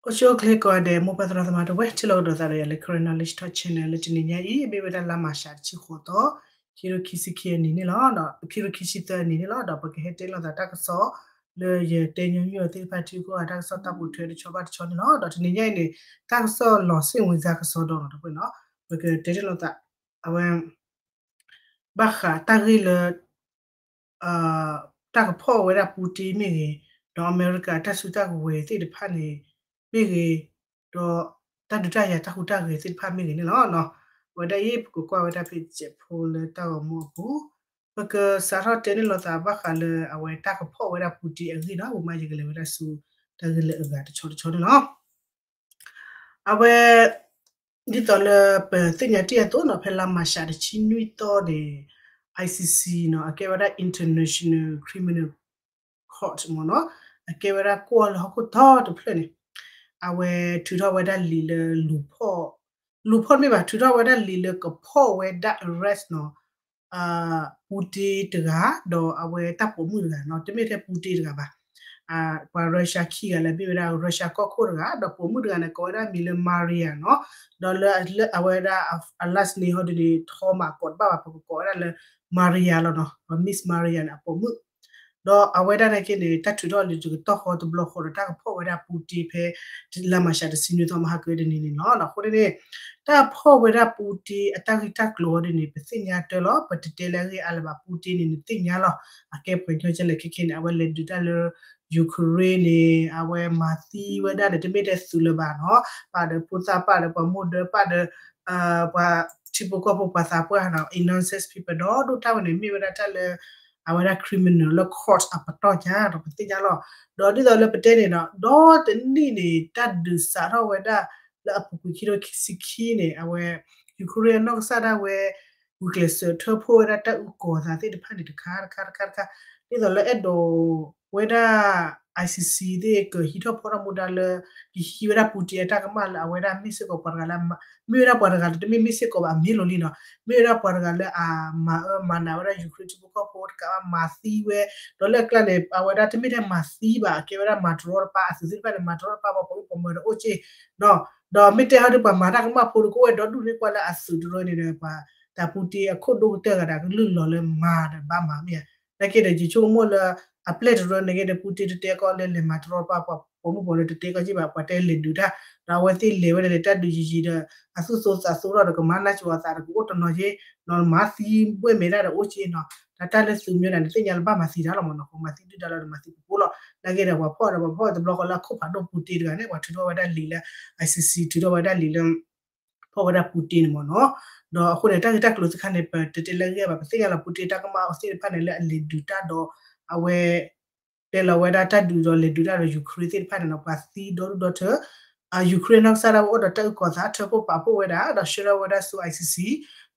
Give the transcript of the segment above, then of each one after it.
အိၣ်ဆူၣ်အိၣ်ချ့ကိးဂၤဒဲး မိၢ်ပၢ်သရၣ်သမါတဝဲ ထံၣ်လိာ်ကဒီးသးဒီးယၤလၢ Karen Knowledge Talk Channel လၢတနံၤညါအံၤ မ့ၢ်ဝဲဒၣ်လါမၤရှးတဆံဃိးသီ ခံကထိခံဆံခံအနံၤန့ၣ်လီၤ. ခံကထိခံဆံသၢအနံၤန့ၣ်လီၤ. ဒီးပကဟဲတဲလိာ်သးတၢ်ကစီၣ် လၢယတဲညီနုၢ်အီၤသ့ၣ်တဖၣ်ထံကီၢ် တၢ်ကစီၣ်တၢ်ပိာ်ထွဲတဆီဘၣ်တဆီန့ၣ်လီၤ. ဒီးတနံၤညါအံၤန့ၣ် တၢ်ကစီၣ်လီၤစ့ၣ်ဝံၤစါကစီဒီးနီၤတပှဲၤနီၤ ပကတဲလိာ်သး အဝဲ ဘၣ်ဃးတၢ်ဂ့ၢ်လၢ တၢ်ကဖီၣ်ဝဲဒၣ်ပူတ့မ့ၢ်ဂ့ၤ, ဒီးအမဲရကၤတၢ်စုတၢ်ကဝဲၤသ့ၣ်တဖၣ်န့ၣ် မ့ၢ်ဂ့ၤ, ဒီးတၢ်ဒုးတၢ်ယၤတၢ်ဟူးတၢ်ဂဲၤသ့ၣ်တဖၣ်မ့ၢ်ဂ့ၤန့ၣ်လီၤ. အဝဲဒၣ်အံၤ ပကကွၢ်ဝဲဒၣ်ဖဲစဲးဖိလၢတၢ်ဂီၤမူအပူၤ, ပကစးထီၣ်တဲန့ၢ်လိာ်သးဘၣ်ဃးလၢအဝဲတၢ်ကဖီၣ်ဝဲဒၣ်ပူတ့အဂ့ၢ်ဒီး ဝံၤမးယကလဲၤဝဲဒၣ်ဆူ တၢ်ဂ့ၢ်လၢအဂၤတဆီတဆီန့ၣ်လီၤ. အဝဲ ဒ်သိးလၢပသ့ၣ်ညါတ့ၢ်အသိးနီၤ ဖဲလါမၤရှးတဆံနွံသီန့ၣ် ICC နီၤ အကဲဝဲဒၣ် International Criminal Court မ့ၢ်နီၤ အကဲဝဲဒၣ်ကွီၢ်လၢဟီၣ်ခိၣ်ထီတဖျၢၣ်န့ၣ် အဝဲထုးထီၣ်ဝဲဒၣ်လံာ်လၢလူၤဖီၣ်, လူၤဖီၣ်တမ့ၢ်ဘၣ် ထုးထီၣ်ဝဲဒၣ်လံာ်လၢကဖီၣ်ဝဲဒၣ် arrest နီၤ ပူတ့တဂၤ ဒီးအဝဲတၢ်ပိာ်မုၣ်တဂၤနီၤ တမ့ၢ်ထဲပူတ့တဂၤဘၣ် ပှၤ Russia ခံဂၤလၢမ့ၢ်ဝဲဒၣ် Russia ကီၢ်ခိၣ်တဂၤ ဒီးပိာ်မုၣ်တဂၤန့ၣ် ကိးဝဲဒၣ်မံၤလၢ Maria နီၤ ဒီးလၢအဝဲဒၣ်အ last name ဟီဒ်န့ၣ် ထီမးကိးတဘၣ်ဘၣ် ပကကိးဝဲဒၣ်လၢ Maria လီၤနီၤ Miss Maria န့ၣ် အပိာ်မုၣ် ဒီးအဝဲဒၣ်နာ်က့န့ၣ် တၢ်ထုးထီၣ်လံာ်တကတီၢ်ဃီတဘျီဃီဒီး တၢ်ကဖီၣ်ဝဲဒၣ်ပူတ့ဖဲ လါမၤရှးတဆံနွံသီမဟါကတနံၤန့ၣ်လီၤ. အဃိန့ၣ် တၢ်ဖီၣ်ဝဲဒၣ်ပူတ့အတၢ်ဂ့ၢ်တၢ်ကျိၤဟီဒ်န့ၣ် ပသ့ၣ်ညါတၢ်လီၤ ပတတဲလၢအဂ့ၢ်အါလၢၤဘၣ် ပူတ့န့ၣ် နသ့ၣ်ညါလီၤ အကဲပှၤကညီကဲလဲၣ်ခဲခဲန့ၣ် အဝဲလဲၤဒုးတၢ်လၢ Ukraine န့ၣ် အဝဲမၤသံဝဲဒၣ်န့ၣ် တမ့ၢ်ထဲသုးလၢၤဘၣ်နီၤ ပာ်ဒီးဖိသၣ်ပာ်ဒီးပှၤမိၢ်ဒၢပာ်ဒီး ပှၤထံဖိကီၢ်ဖိပှၤသးပှၢ်နီၤ innocent people ဒီးဒိၣ်တၢ်ဝဲန့ၣ် မ့ၢ်ဝဲဒၣ်တၢ်လၢ အဝဲဒၣ် criminal လၢ court အပတီၢ်ညါဒီးပသ့ၣ်ညါလီၤ. ဒီးဒ်သိးလၢပတဲန့ၣ်ဒီး ဒီတနံၣ်န့ၣ် တၢ်ဒုးစးထီၣ်ဝဲဒၣ်လၢအပူၤကွံာ်ခံကထိခံဆံခံန့ၣ် အဝဲ Ukraine အနီၢ်ကစၢ်ဒၣ်ဝဲ ဂုာ်ကျဲးစၢးထၢဖှိၣ်ဝဲဒၣ်တၢ်အုၣ်ကီၤသးသ့ၣ်တဖၣ်န့ၣ် တခါတခါတခါတခါ ဒ်သိးလၢအဲၣ်ဒိးဝဲဒၣ် ICC သ့ၣ်ကဟံးထီၣ်ဖီထီၣ်မူဒါလၢ ကဟံးဝဲဒၣ်ပူတ့အတၢ်ကမၣ်လၢအဝဲဒၣ်မ့ၢ်စ့ၢ်ကီးပှၤတဂၤလၢ မ့ၢ်ဝဲဒၣ်ပှၤတဂၤလၢတမ့ၢ်မ့ၢ်စ့ၢ်ကီးဘၣ် အမ့ၢ်လီၤလံနီၤ မ့ၢ်ဝဲဒၣ်ပှၤတဂၤလၢအမၤအၢမၤနးဝဲဒၣ် Ukraine ထံဖိကီၢ်ဖိတကးဘၣ် မၤသံဝဲ ဒီးလၢအကျါန့ၣ် အဝဲဒၣ်တမ့ၢ်ထဲမၤသံဘၣ် အကဲဝဲဒၣ်မၤတရီတပါ အသုးသ့ၣ်တဖၣ်န့ၣ် မၤတရီတပါပှၤပိာ်မုၣ်ပိာ်မၢၤဒီးအိၣ်က့ၢ် ဒီးမ့ၢ်တဲဟီဒ်ပှၤမၤတၢ်ကမၣ်ဖိဒီး ကအိၣ်ဝဲဒီဒူၣ်န့ၢ်ကွၢ်လၢအသုးတရၢန့ၣ်ဒီး ပှၤတၢ်ပူတ့အခိၣ်ဒိၣ်ကတၢၢ်ဂၤဒီး ကလုၢ်လီၤလၢမၤဒီးဘၣ်မၤမ့ၢ်ဧါ နာ်က့ဒီးယဆိကမိၣ်လၢ အပျဲၢ်တရၢန့ၣ်က့ဒီး ပူတ့တတဲကီးလၢလဲၤမၤတရီတပါပှၤပိာ်မုၣ်ပိာ်မၢၤတတဲကီးက့ၢ်ဘၣ် ပှၤတဲလဲၤဒုးတၢ် ဒီးအဝဲသ့ၣ်လဲၤဝဲဒၣ်လၢတၢ်ဒုးယံာ်ယံာ်ဒီး အသူၣ်သိသးသိထီၣ်ဒီး ကမၤနၢ်စှၤသးဒီး ကအိၣ်တနီၤက့ၢ် နီၤမၤသံဘှဲၣ်မဲာ်တၢ်ဒီးအိၣ်က့ၢ်နီၤ တၢ်လၢသုးမံၤဒၣ်န့ၣ် သ့ၣ်ညါလၢဘၣ်မၤသံတၢ်လီၤမ့ၢ်နီၤ ကမၤသံဒုၣ်ဒါလီၤဒီးမၤသံပဖိလီၤ နာ်က့ဒီးပှၤဖီၣ်ဒီးပှၤဖီၣ်တဘျီဃီလၢအခိၣ်ဖးဒိၣ်ပူတ့တဂၤန့ၣ် ပှၤထုးထီၣ်ဝဲဒၣ်လံာ်လၢ ICC ထုးထီၣ်ဝဲဒၣ်လံာ်လၢ ဖီၣ်ဝဲဒၣ်ပူတ့န့ၣ်မ့ၢ်နီၤ ဒီးအဃိန့ၣ် တၢ်ဂ့ၢ်တၢ်ကျိၤသ့ၣ်တဖၣ်န့ၣ် ပတတဲလၢအဂ့ၢ်ဘၣ် ပသ့ၣ်ညါလီၤ ပူတ့တၢ်ကမၣ်အီၤသ့ၣ်တဖၣ်န့ၣ် လၢအလဲၤဒုးတၢ်ဒီး အဝဲ တဲလီၤဝဲဒၣ်တၢ်ဒုးဒီးလဲၤဒုးတၢ်ဒီး Ukraine သ့ၣ်တဖၣ်န့ၣ်နီၤ ပှၤသံဒီဒူၣ်ဒီထၢ Ukraine နီၢ်ကစၢ်ဒၣ်ဝဲအိၣ်ဒီးတၢ်အုၣ်ကီၤသး ထၢဖှိၣ်ပာ်ဖှိၣ်ဝဲဒၣ် ဒီးဆှၢထီၣ်ဝဲဒၣ်ဆူ ICC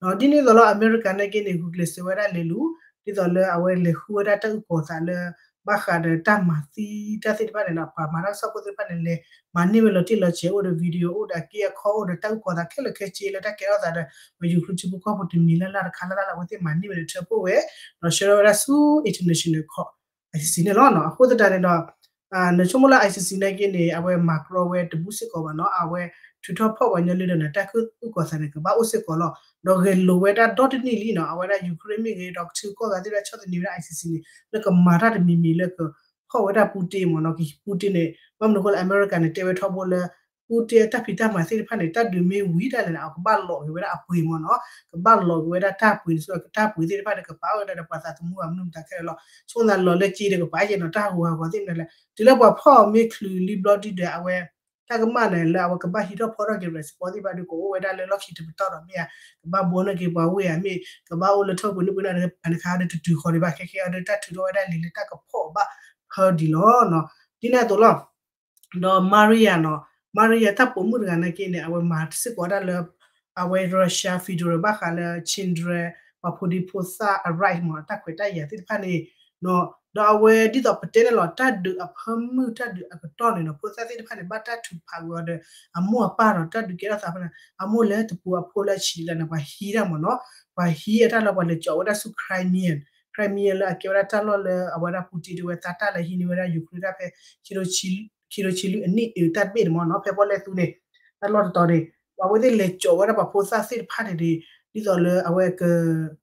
ဒ်န့ၣ်အသိးလီၤ အမဲရကၤနာ်က့န့ၣ် ဂုာ်ကျဲးစၢးဝဲဒၣ်လဲၤလူၤ ဒ်သိးလၢအဝဲလဲၤဃုဝဲဒၣ်တၢ်အုၣ်ကီၤသးလၢ ဘၣ်ဃးဒီးတၢ်မၤသံတၢ်သ့ၣ်တဖၣ်န့ၣ်နီၤ ပှၤမၤတၢ်ကစီၣ်ဖိသ့ၣ်တဖၣ်န့ၣ် လဲၤမၤန့ၢ်ဝဲလီၤတံၢ်လီၤဆဲး အိၣ်ဒီး video အိၣ်ဒီးအက့အခီ အိၣ်ဒီးတၢ်အုၣ်ကီၤသးခဲလၢာ်ခဲဆ့လၢတၢ်ကဲထီၣ်သးဒီး ပှၤ Ukraine ထံဖိကီၢ်ဖိတမံၤလၢ်လၢ်တခါလၢ်လၢ်လၢအဝဲသ့ၣ်မၤန့ၢ်ဝဲဒီးထၢဖှိၣ်ဝဲ ဒီးဆှၢထီၣ်ဝဲဒၣ်ဆူ international court ICC န့ၣ်လီၤ. အဃိသတးန့ၣ်ဒီး နဆိကမိၣ်လၢ ICC နာ်က့န့ၣ် အဝဲမၤကြီဝဲတဘူၣ်စ့ၢ်ကီးဘၣ်နီၤ အဝဲထုးထီၣ်ဖီၣ်ပှၤညီလၢဒီးန့ၣ် တၢ်အုၣ်ကီၤသးန့ၣ် ကဘၣ်အိၣ်စ့ၢ်ကီးလီၤ. ဒီးဂဲၤလိာ်ဝဲဒၣ်ဒီတနံၣ်လံနီၤ အဝဲဒၣ် Ukraine မ့ၢ်ဂ့ၤ ဒီးထံကီၢ်ဂၤသ့ၣ်တဖၣ်ဆီၣ်သနံးဝဲဒၣ် ICC န့ၣ် လၢကမၤတၢ်တမံၤမံၤလၢကဖီၣ်ဝဲဒၣ်ပူတ့မ့ၢ်နီၤ ပူတ့န့ၣ် ဘၣ်မနုၤအဃိလၢအမဲရကၤန့ၣ် တဲဝဲထီဘိလၢ ပူတ့အတၢ်ဖံးတၢ်မၤသ့ၣ်တဖၣ်န့ၣ် တၢ်ဒုးမ့ၢ်ဝံၤဒၣ်လဲာ်န့ၣ် အကဘၣ်လိးက့ၤဝဲဒၣ်အပှ့ၤမ့ၢ်နီၤ ကဘၣ်လိးက့ၤဝဲဒၣ်တၢ်ပှ့ၤန့ၣ် ဆိကမိၣ်တၢ်ပှ့ၤသ့ၣ်တဖၣ်န့ၣ် ကပာ်အီၤဝဲဒၣ်ဒီးပှၤသးသမူအမနုၤမတၤခဲလၢာ်လီၤ. ဆိကမိၣ်သးလီၤလၢက့ဒီးကပာ်က့ၤနီၤ တၢ်ဟးဂူာ်ဟးဂီၤသ့ၣ်မနုၤလဲၣ် တုၤလၢပှၤဖီၣ်အီၤမ့ၢ်ချုးလံဘျီဒုဒီး အဝဲ တၢ်ကမၣ်န့ၣ်လၢအဝဲကဘၣ်ဟံးထီၣ်ဖီထီၣ်က့ၤ response သ့ၣ်တဖၣ်ဒီး ကအိၣ်ဝဲဒၣ်လၢလီၢ်ခံတပတီၢ်ဒီးမ့ၢ်ဧါ ကဘၣ်ဘှီန့ၢ်က့ၤပှၤဝ့ၢ်ဧါမ့ၢ် ကဘၣ်အိၣ်လၢထီၣ်ပှ့ၤန့ၢ်ပှ့ၤန့ၢ် အန့ၣ်ခါဒီးတတုၤဃီၤဒံးဘၣ် ခဲခဲအံၤဒီးတၢ်ထုးထီၣ်ဝဲဒၣ်လံာ်လၢတၢ်ကဖီၣ်ဘၣ်ဖၢဒံးလီၤ. ဒ်န့ၣ်အသိးလီၤ ဒီး Maria နီၤ Maria တၢ်ပိာ်မုၣ်တဂၤနာ်က့န့ၣ် အဝဲမၤစ့ၢ်ကီးဒၣ်လၢ အဝဲ Russia federal ဘၣ်ဃးလၢ children ပှၤဖိဒံဖိသၣ်အ right မ့ၢ် တၢ်ခွဲးတၢ်ယာ်သ့ၣ်တဖၣ်န့ၣ် ဒီးအဝဲဒ်သိးပတဲန့ၣ်လီၤ တၢ်ဒုးအဖၢမုၢ်တၢ်ဒုးအကတီၢ်န့ၣ်နီၤ ဖိသၣ်သ့ၣ်တဖၣ်န့ၣ် ဘၣ်တၢ်ထုးဖးဝံၤအီၤဒီး အမိၢ်အပၢ်ဒီးတၢ်ဒုးကဲထီၣ်သးဖဲန့ၣ် အမိၢ်လဲၤတပူၤအဖိလၢအဆံးလၢန့ၣ် ပှၤဟံးတၢ်မ့ၢ်နီၤ ပှၤဟံးအတၢ်လၢပှၤလဲၤကၠီးဝဲဒၣ်ဆူ Crimea Crimea လၢအကဲဝဲဒၣ်တၢ်လီၢ်လၢအဝဲဒၣ် Putin တဲဝဲသးတၢ်လၢဟံးန့ၢ်ဝဲဒၣ် Ukraine တၢ်ဖဲ ခံကထိဆံ ခံကထိခံဆံလွံၢ်အနံၣ်အတၢ်တဘ့ၣ်န့ၣ်မ့ၢ်နီၤ ဖဲပီၣ်လဲၣ်သူန့ၣ် တၢ်လီၢ်တတီၤန့ၣ် အဝဲသ့ၣ်လဲၤကၠီးဝဲဒၣ်ပှၤဖိသၣ်သ့ၣ်တဖၣ်န့ၣ်န့ၣ် ဒ်သိးလၢအဝဲက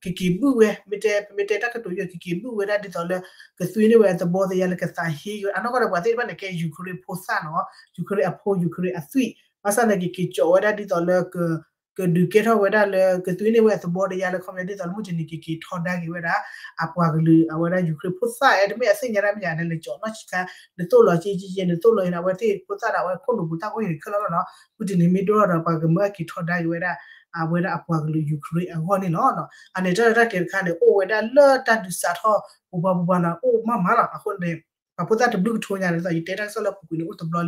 ကက့ၤဘုၣ်ဝဲ မ့ၢ်တဲ ပမ့ၢ်တဲတၢ်ကတိၤယိာ် ကက့ၤဘုၣ်ဝဲဒၣ်ဒ်သိးလၢ ကသွံန့ၢ်ဝဲအသဘီတယါလၢကသးဟ့ဝဲ အနီၢ်ကီၢ်ဒီးပှၤသ့ၣ်တဖၣ်န့ၣ် ကဲ Ukraine ဖိသၣ်နီၤ Ukraine အဖိ Ukraine အသွံၣ် ဘၣ်ဆၣ်န့ၣ် ကက့ၤကၠီးဝဲဒၣ်ဒ်သိးလၢ ကဒုးကဲထီၣ်ဝဲဒၣ်လၢ ကသွံန့ၢ်ဝဲအသဘီတယါလၢ ခီပညီဒ်သိးလၢမုၢ်တနံၤကက့ၤထီဒါက့ၤဝဲဒၣ် အပှၤကလုာ်အဝဲဒၣ် Ukraine ဖိသၣ်အဲ တမ့ၢ်အသ့ၣ်ညါတၢ်မ့ၢ်ယါ နလဲၤကၠီးနီၢ်ဆံးခါ နသိၣ်လီၤက့က့က့ နသိၣ်လီၤအံၤန့ၣ် အဝဲသ့ၣ်ဖိသၣ်ဒီး အဝဲခိၣ်နူာ်ပူၤတၢ်အိၣ်အံၤန့ၣ်ခဲလၢာ်လီၤနီၤ မုၢ်တနံၤမ့ၢ်ဒိၣ်ထီၣ်ဒီး ပှၤကမၢက့ၤထီဒါက့ၤဝဲဒၣ် အဝဲဒၣ်အပှၤကလုာ် Ukraine အဂီၢ်န့ၣ်လီၤ. အန့ၣ်တၢ်လၢတၢ်ကျဲၤတခါန့ၣ် အိၣ်ဝဲဒၣ်လၢတၢ်ဒုးစးထီၣ်ပူၤပူၤပူၤပူၤနီၤ အိၣ်မးမးနီၤ အဃိန့ၣ် ပှၤဖိသၣ်တဘျုးကထိညါန့ၣ် ဒ်သိးယတဲတၢ်ကစီၣ်လၢအပူၤကွံာ်န့ၣ် အိၣ်တဘျီ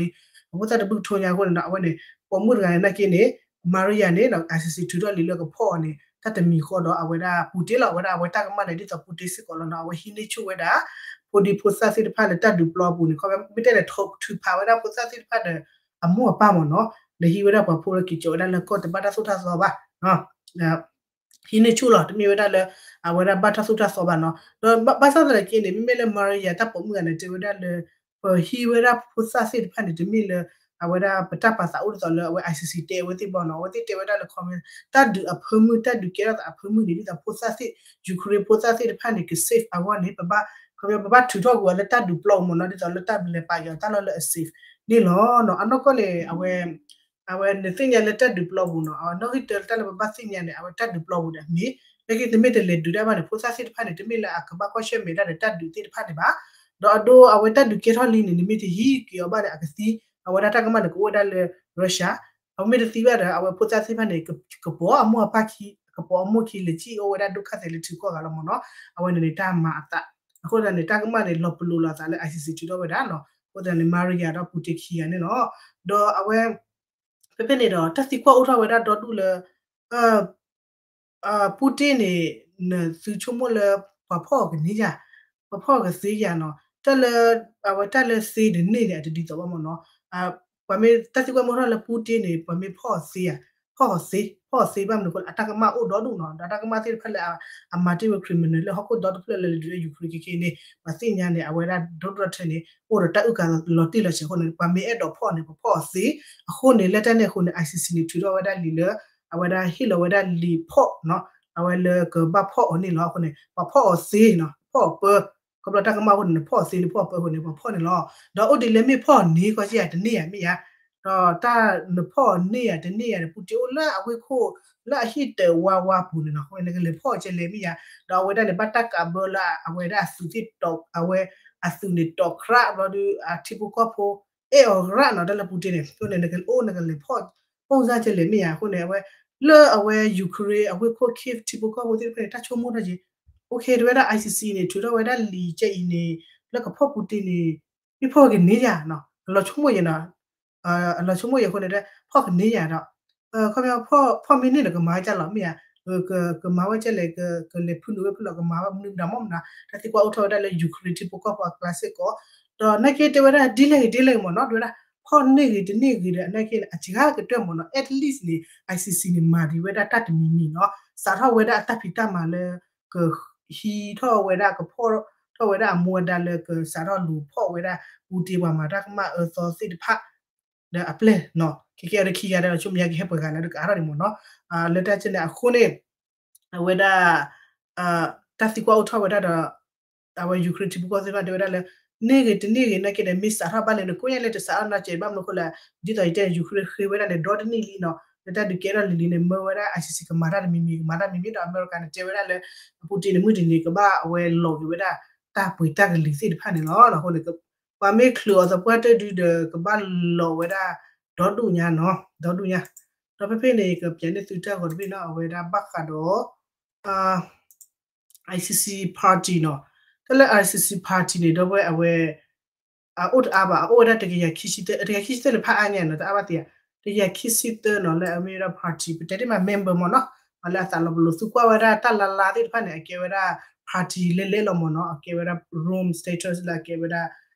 လံ ပှၤဖိသၣ်တဘျုးကထိညါအဃိန့ၣ်ဒီး အဝဲန့ၣ် ပိာ်မုၣ်တဂၤန့ၣ် နာ်က့န့ၣ် Maria န့ၣ် ICC ထုးထီၣ်လံာ်လၢကဖီၣ်အီၤန့ၣ် တၢ်တမံၤဃီဒီး အဝဲဒၣ် Putin လီၤ အဝဲဒၣ်အဝဲတၢ်ကမၣ်န့ၣ် ဒ်သိး Putin စ့ၢ်ကီးလီၤနီၤ အဝဲဟံးန့ၢ်ဆူၣ်ဝဲဒၣ် ဖိဒံဖိသၣ်သ့ၣ်တဖၣ်လၢတၢ်ဒုးပျီအပူၤန့ၣ် ခီပညီမ့ၢ်တဲန့ၣ် ထုးဖးဝဲဒၣ်ဖိသၣ်သ့ၣ်တဖၣ်ဒီး အမိၢ်အပၢ်မ့ၢ်နီၤ လဲၤဟံးဝဲဒၣ်ပှၤဖိလၢက့ၤကၠီးဝဲဒၣ်လၢကီၢ်တဘၣ်တၢ်သိၣ်တၢ်သီဘၣ် ဟံးန့ၢ်ဆူၣ်လီၤ တမ့ၢ်ဝဲဒၣ်လၢ အဝဲဒၣ်ဘၣ်တၢ်သိၣ်တၢ်သီဘၣ်နီၤ ဒီးဘၣ်ဆၣ်သနာ်က့န့ၣ် မ့မ့ၢ်လၢ Maria တၢ်ပိာ်မုၣ်ဂၤန့ၣ် တဲဝဲဒၣ်လၢ ပဟံးဝဲဒၣ်ဖိသၣ်သ့ၣ်တဖၣ်န့ၣ် တမ့ၢ်လၢ အဝဲဒၣ်ပတၢ်ပာ်သးအိၣ်ဒ်သိးလၢအဝဲ ICC တဲဝဲသ့ၣ်ဘၣ်နီၤ အဝဲသ့ၣ်တဲဝဲဒၣ်လၢ ခီပညီ တၢ်ဒုးအဖၢမုၢ် တၢ်ဒုးကဲထီၣ်သးအဖၢမုၢ်န့ၣ် ဒ်သိးဖိသၣ်သ့ၣ် Ukraine ဖိသၣ်သ့ၣ်တဖၣ်န့ၣ် က safe အဂီၢ်န့ၣ် ပဘၣ် ခီပညီ ပဘၣ်ထုးထီၣ်ကွံာ်အီၤလၢတၢ်ဒုးပျီအပူၤမ့ၢ်နီၤ ဒ်သိးလၢတၢ်လဲၤပာ်က့ၤအီၤတၢ်လီၢ်လၢအ safe န့ၣ်လီၤနီၤ အနီၢ်ကီၢ်န့ၣ် အဝဲ အဝဲနသ့ၣ်ညါလၢတၢ်ဒုးပျီပူၤနီၤ အနီၢ်ဂံၢ်တၢတၢ်လၢပဘၣ်သ့ၣ်ညါန့ၣ် အဝဲတၢ်ဒုးပျီပူၤန့ၣ် မ့ၢ် လၢခံတမ့ၢ်တလဲၤဒုးတၢ်ဘၣ်န့ၣ် ဖိသၣ်သ့ၣ်တဖၣ်န့ၣ် တမ့ၢ်လၢအကဘၣ်ကွၢ်ဆၢၣ်မဲာ်ဒၣ်ဒီးတၢ်ဒုးသ့ၣ်တဖၣ်န့ၣ်ဘၣ် ဒီးအဒိ အဝဲတၢ်ဒုးကဲထီၣ်လံန့ၣ် နမ့ၢ်တဟံးက့ၤအီၤဘၣ်န့ၣ် အကသံ အဝဲဒၣ်တၢ်ကမၣ်န့ၣ် ကအိၣ်ဝဲဒၣ်လၢ Russia အမ့ၢ်တသံဘၣ်ဒီး အဝဲဖိသၣ်သ့ၣ်တဖၣ်န့ၣ် ကပိာ်အမိၢ်အပၢ်ခံ ကပိာ်အမိၢ်ခံလဲၤစံၣ်အိၣ်ဝဲဒၣ်ဒုက္ခသည်လၢထံကီၢ်ဂၤလီၤမ့ၢ်နီၤ အဝဲန့ၣ်န့ၣ် တၢ်မၤအသး အဃိသတးန့ၣ် တၢ်ကမၣ်န့ၣ် လီၤပလိာ်လိာ်အသးလၢ ICC ထုးထီၣ်ဝဲဒၣ်နီၤ အဃိသတးန့ၣ် Maria ဒီး Putin ခံဂၤန့ၣ်လီၤ ဒီးအဝဲ ဖဲဖဲန့ၣ်ဒီး တၢ်သံကွၢ်အိၣ်ထီၣ်ဝဲဒၣ်ဒီဒူၣ်လၢ Putin န့ၣ် နသုဆိကမိၣ်လၢ ပှၤဖီၣ်အီၤကန့ၢ်ယၤ ပှၤဖီၣ်အီၤကသ့ယၤနီၤ တၢ်လၢ အဝဲတၢ်လၢသ့တန့ၢ်န့ၣ် အတဒ်သိးဘၣ်မ့ၢ်နီၤ ပှၤမ့ၢ်တၢ်သံကွၢ်မ့ၢ်အိၣ်ထီၣ်လၢ Putin န့ၣ် ပှၤမ့ၢ်ဖီၣ်အီၤသ့ဧါ ဖီၣ်အီၤသ့ ဖီၣ်အီၤသ့ဘၣ်မနုၤအဃိလဲၣ် အတၢ်ကမၣ်အိၣ်ဒီဒူၣ်နီၤ ဒီးတၢ်ကမၣ်သ့ၣ်တဖၣ်လၢအမၤတ့ၢ်ဝဲ criminal လၢဟီၣ်ခိၣ်ဒီတဖျၢၣ်လၢလဲၤဒုးလၢ Ukraine ခဲခဲန့ၣ် ပှၤသ့ၣ်ညါန့ၣ် အဝဲဒၣ်ဒီဒူၣ်ဒီထၢန့ၣ် အိၣ်ဒီးတၢ်အုၣ်ကၤလီၤတံၢ်လီၤဆဲးအဃိန့ၣ် ပှၤမ့ၢ်အဲၣ်ဒိးဖီၣ်န့ၣ် ပဖီၣ်အီၤသ့ အဃိန့ၣ် လၢတၢ်န့ၣ်အဃိန့ၣ် ICC န့ၣ် ထုးထီၣ်ဝဲဒၣ်လံာ်လၢ အဝဲဒၣ်ဟ့ၣ်လီၤဝဲဒၣ်လံာ်ဖီၣ်နီၤ အဝဲလၢကဘၣ်ဖီၣ်အီၤန့ၣ်လီၤ အဃိန့ၣ် ပှၤဖီၣ်အီၤသ့နီၤ ဖီၣ်အီၤပၢ ခီဖျိတၢ်ကမၣ်အဃိန့ၣ် နဖီၣ်အီၤသ့ နဖီၣ်အီၤပၢအဃိန့ၣ် ပှၤဖီၣ်န့ၣ်လီၤ ဒီးအိၣ်ဒ်လဲၣ်မ့ၢ်ဖီၣ်အီၤန့ၢ်ကီၢ်ကယၤတန့ၢ်ယၤမ့ၢ်ယၤ ဒီးတၢ်နဖီၣ်အီၤန့ၢ်ယၤတန့ၢ်ယၤန့ၣ် Putin အိၣ်လၢအဝ့ၢ်ခိၣ် လၢအဟံၣ်တၢးဝါဝါပူၤန့ၣ်နီၤ အဃိန့ၣ် နကလဲၤဖီၣ်အီၤကဲလဲၣ်မ့ၢ်ယၤ ဒီးအဝဲဒၣ်န့ၣ် ဘၣ်တၢ်ကးဘၢလၢအဝဲဒၣ်အသုးသ့ၣ်တီၤ အဝဲအသုးန့ၣ်တီၤခရး ဘျီဒီး အထံဖိကီၢ်ဖိ အဲၣ်အီၤရၣ်နီၤ တၢ်လၢ Putin န့ၣ် အဃိန့ၣ် နကအိၣ်နကလဲၤဖီၣ် ဖီၣ်စၢ်ကဲလဲၣ်မ့ၢ်ယၤ အဃိန့ၣ် အဝဲ လၢအဝဲ Ukraine အဝ့ၢ်ခိၣ် Kyiv ထံဖိကီၢ်ဖိသ့ၣ်တဖၣ်န့ၣ် တၢ်ဆိကမိၣ်ထီၣ်က့ၤ OK တဲဝဲဒၣ် ICC န့ၣ် ထုးထီၣ်ဝဲဒၣ်လံာ်ကဲအံၤန့ၣ် လၢကဖီၣ် Putin န့ၣ် မ့ၢ်ဖီၣ်ကန့ၢ်ယၤနီၤ အလီၤဆိကမိၣ်ယဲနီၤ အလီၤဆိကမိၣ်ယဲအဃိန့ၣ် ဖီၣ်ကန့ၢ်ယၤဒီး ခီပညီ ဖီၣ်မ့ၢ်န့ၢ်ဒီးကမၤဝဲကၢ်လီၤမ့ၢ်ဧါ ကမၤဝဲကၢ်လဲၣ် ကလဲၤဖုနုာ်ဝဲဖုလီၤ ကမၤဝဲမနုၤမတၤမ့ၢ်မတၤ တၢ်သံကွၢ်အိၣ်ထီၣ်ဝဲဒၣ်လၢ Ukraine ထံဖိကီၢ်ဖိအကျါစ့ၢ်ကီး ဒီးနာ်က့တဲဝဲဒၣ် ဒ်လဲၣ်ဂ့ၤဒ်လဲၣ်ဂ့ၤမ့ၢ်နီၤ တဲဝဲဒၣ် ဖီၣ်န့ၢ်ဂ့ၤတန့ၢ်ဂ့ၤဒီး အနာ်က့န့ၣ် အစှၤကတၢၢ်မ့ၢ်နီၤ at least န့ၣ် ICC န့ၣ် မၤဒံးဝဲဒၣ်တၢ်တမံၤမံၤနီၤ စးထီၣ်ဝဲဒၣ်အတၢ်ဖံးတၢ်မၤလၢ ကဟံးထီၣ်ဝဲဒၣ် ကဖီၣ်ထီၣ်ဝဲဒၣ်အမူအဒါလၢကစးထီၣ်လူၤဖီၣ်ဝဲဒၣ် Putin ပှၤမၤတၢ်ကမၣ်အၢသီသ့ၣ်တဖၣ် ဒီးအပျဲၢ်နီၤ ခဲကဲအံၤဒီးခံဂၤဒီး ဆိကမိၣ်ယါကဟဲပှဲၤဂၤလၢတကအါထီၣ်န့ၣ်မ့ၢ်နီၤ လၢတၢ်ကဲန့ၣ်အဃိန့ၣ် အဝဲဒၣ် တၢ်သံကွၢ်အိၣ်ထီၣ်ဝဲဒၣ်ဒီး အဝဲ Ukraine ထံဖိကီၢ်ဖိသ့ၣ်တဖၣ်တဲဝဲဒၣ်လၢ န့ၢ်ဂ့ၤတန့ၢ်ဂ့ၤနာ်က့ဒီး မ့ၢ်စးထီၣ်ဘၣ်လဲၣ် နကိးညါလၢတစးထီၣ်နီတစဲးဘၣ်မနုၤအဃိလဲၣ် ဒ်သိးယတဲန့ၣ် Ukraine ဃ့ဝဲဒၣ်န့ၣ် ဒီတနံၣ်လံနီၤ လၢတၢ်ဒုးကဲထီၣ်လံၤလံၤန့ၣ် မၢဝဲဒၣ် ICC ကမၤတၢ်တမံၤမံၤ ကမၤတၢ်မံၤမံၤဒီး အမဲရကၤန့ၣ် တဲဝဲဒၣ်လၢ Putin န့ၣ် မုၢ်တနံၤ ကဘၣ်အဝဲလီၤက့ၤဝဲဒၣ် တၢ်ပှ့ၤတၢ်ကလံၤသ့ၣ်တဖၣ်န့ၣ်လီၤ. အဃိန့ၣ် ပှၤမ့ၢ်ချုးအီၤသပှၢ်တၢၢ်ဒုဒီး ကဘၣ်လီၤဝဲဒၣ် ဒီဒူၣ်ညါနီၤ ဒီဒူၣ်ညါ ဒီးဖဲဖဲန့ၣ် ယကပျးန့ၢ်သုတၢ်ဂီၤတဘ့ၣ်နီၤ အဝဲဒၣ်ဘၣ်ဃးဒီး ICC party နီၤ တၢ်လၢ ICC party န့ၣ် ဒီပုၢ်ဝဲၢ်အဝဲ အအိၣ်တအါဘၣ် အအိၣ်ဝဲဒၣ်တကယၤခံဆံသၢ တကယၤခံဆံသၢန့ၣ် ဖးအါညါနီၤ တအါဘၣ်သ့ဧါ တကယၤခံဆံသၢနီၤ လၢအမ့ၢ်ဝဲဒၣ် party ပတဲတ့ၢ်မး member မ့ၢ်နီၤ လၢအသးလီၤပလိာ်သူကွၢ်ဝဲဒၣ်တၢ်လါလါသ့ၣ်တဖၣ်န့ၣ် အကဲဝဲဒၣ် party လဲၤလဲၤလီၤမ့ၢ်နီၤ အကဲဝဲဒၣ် Rome Statute လၢအကဲဝဲဒၣ်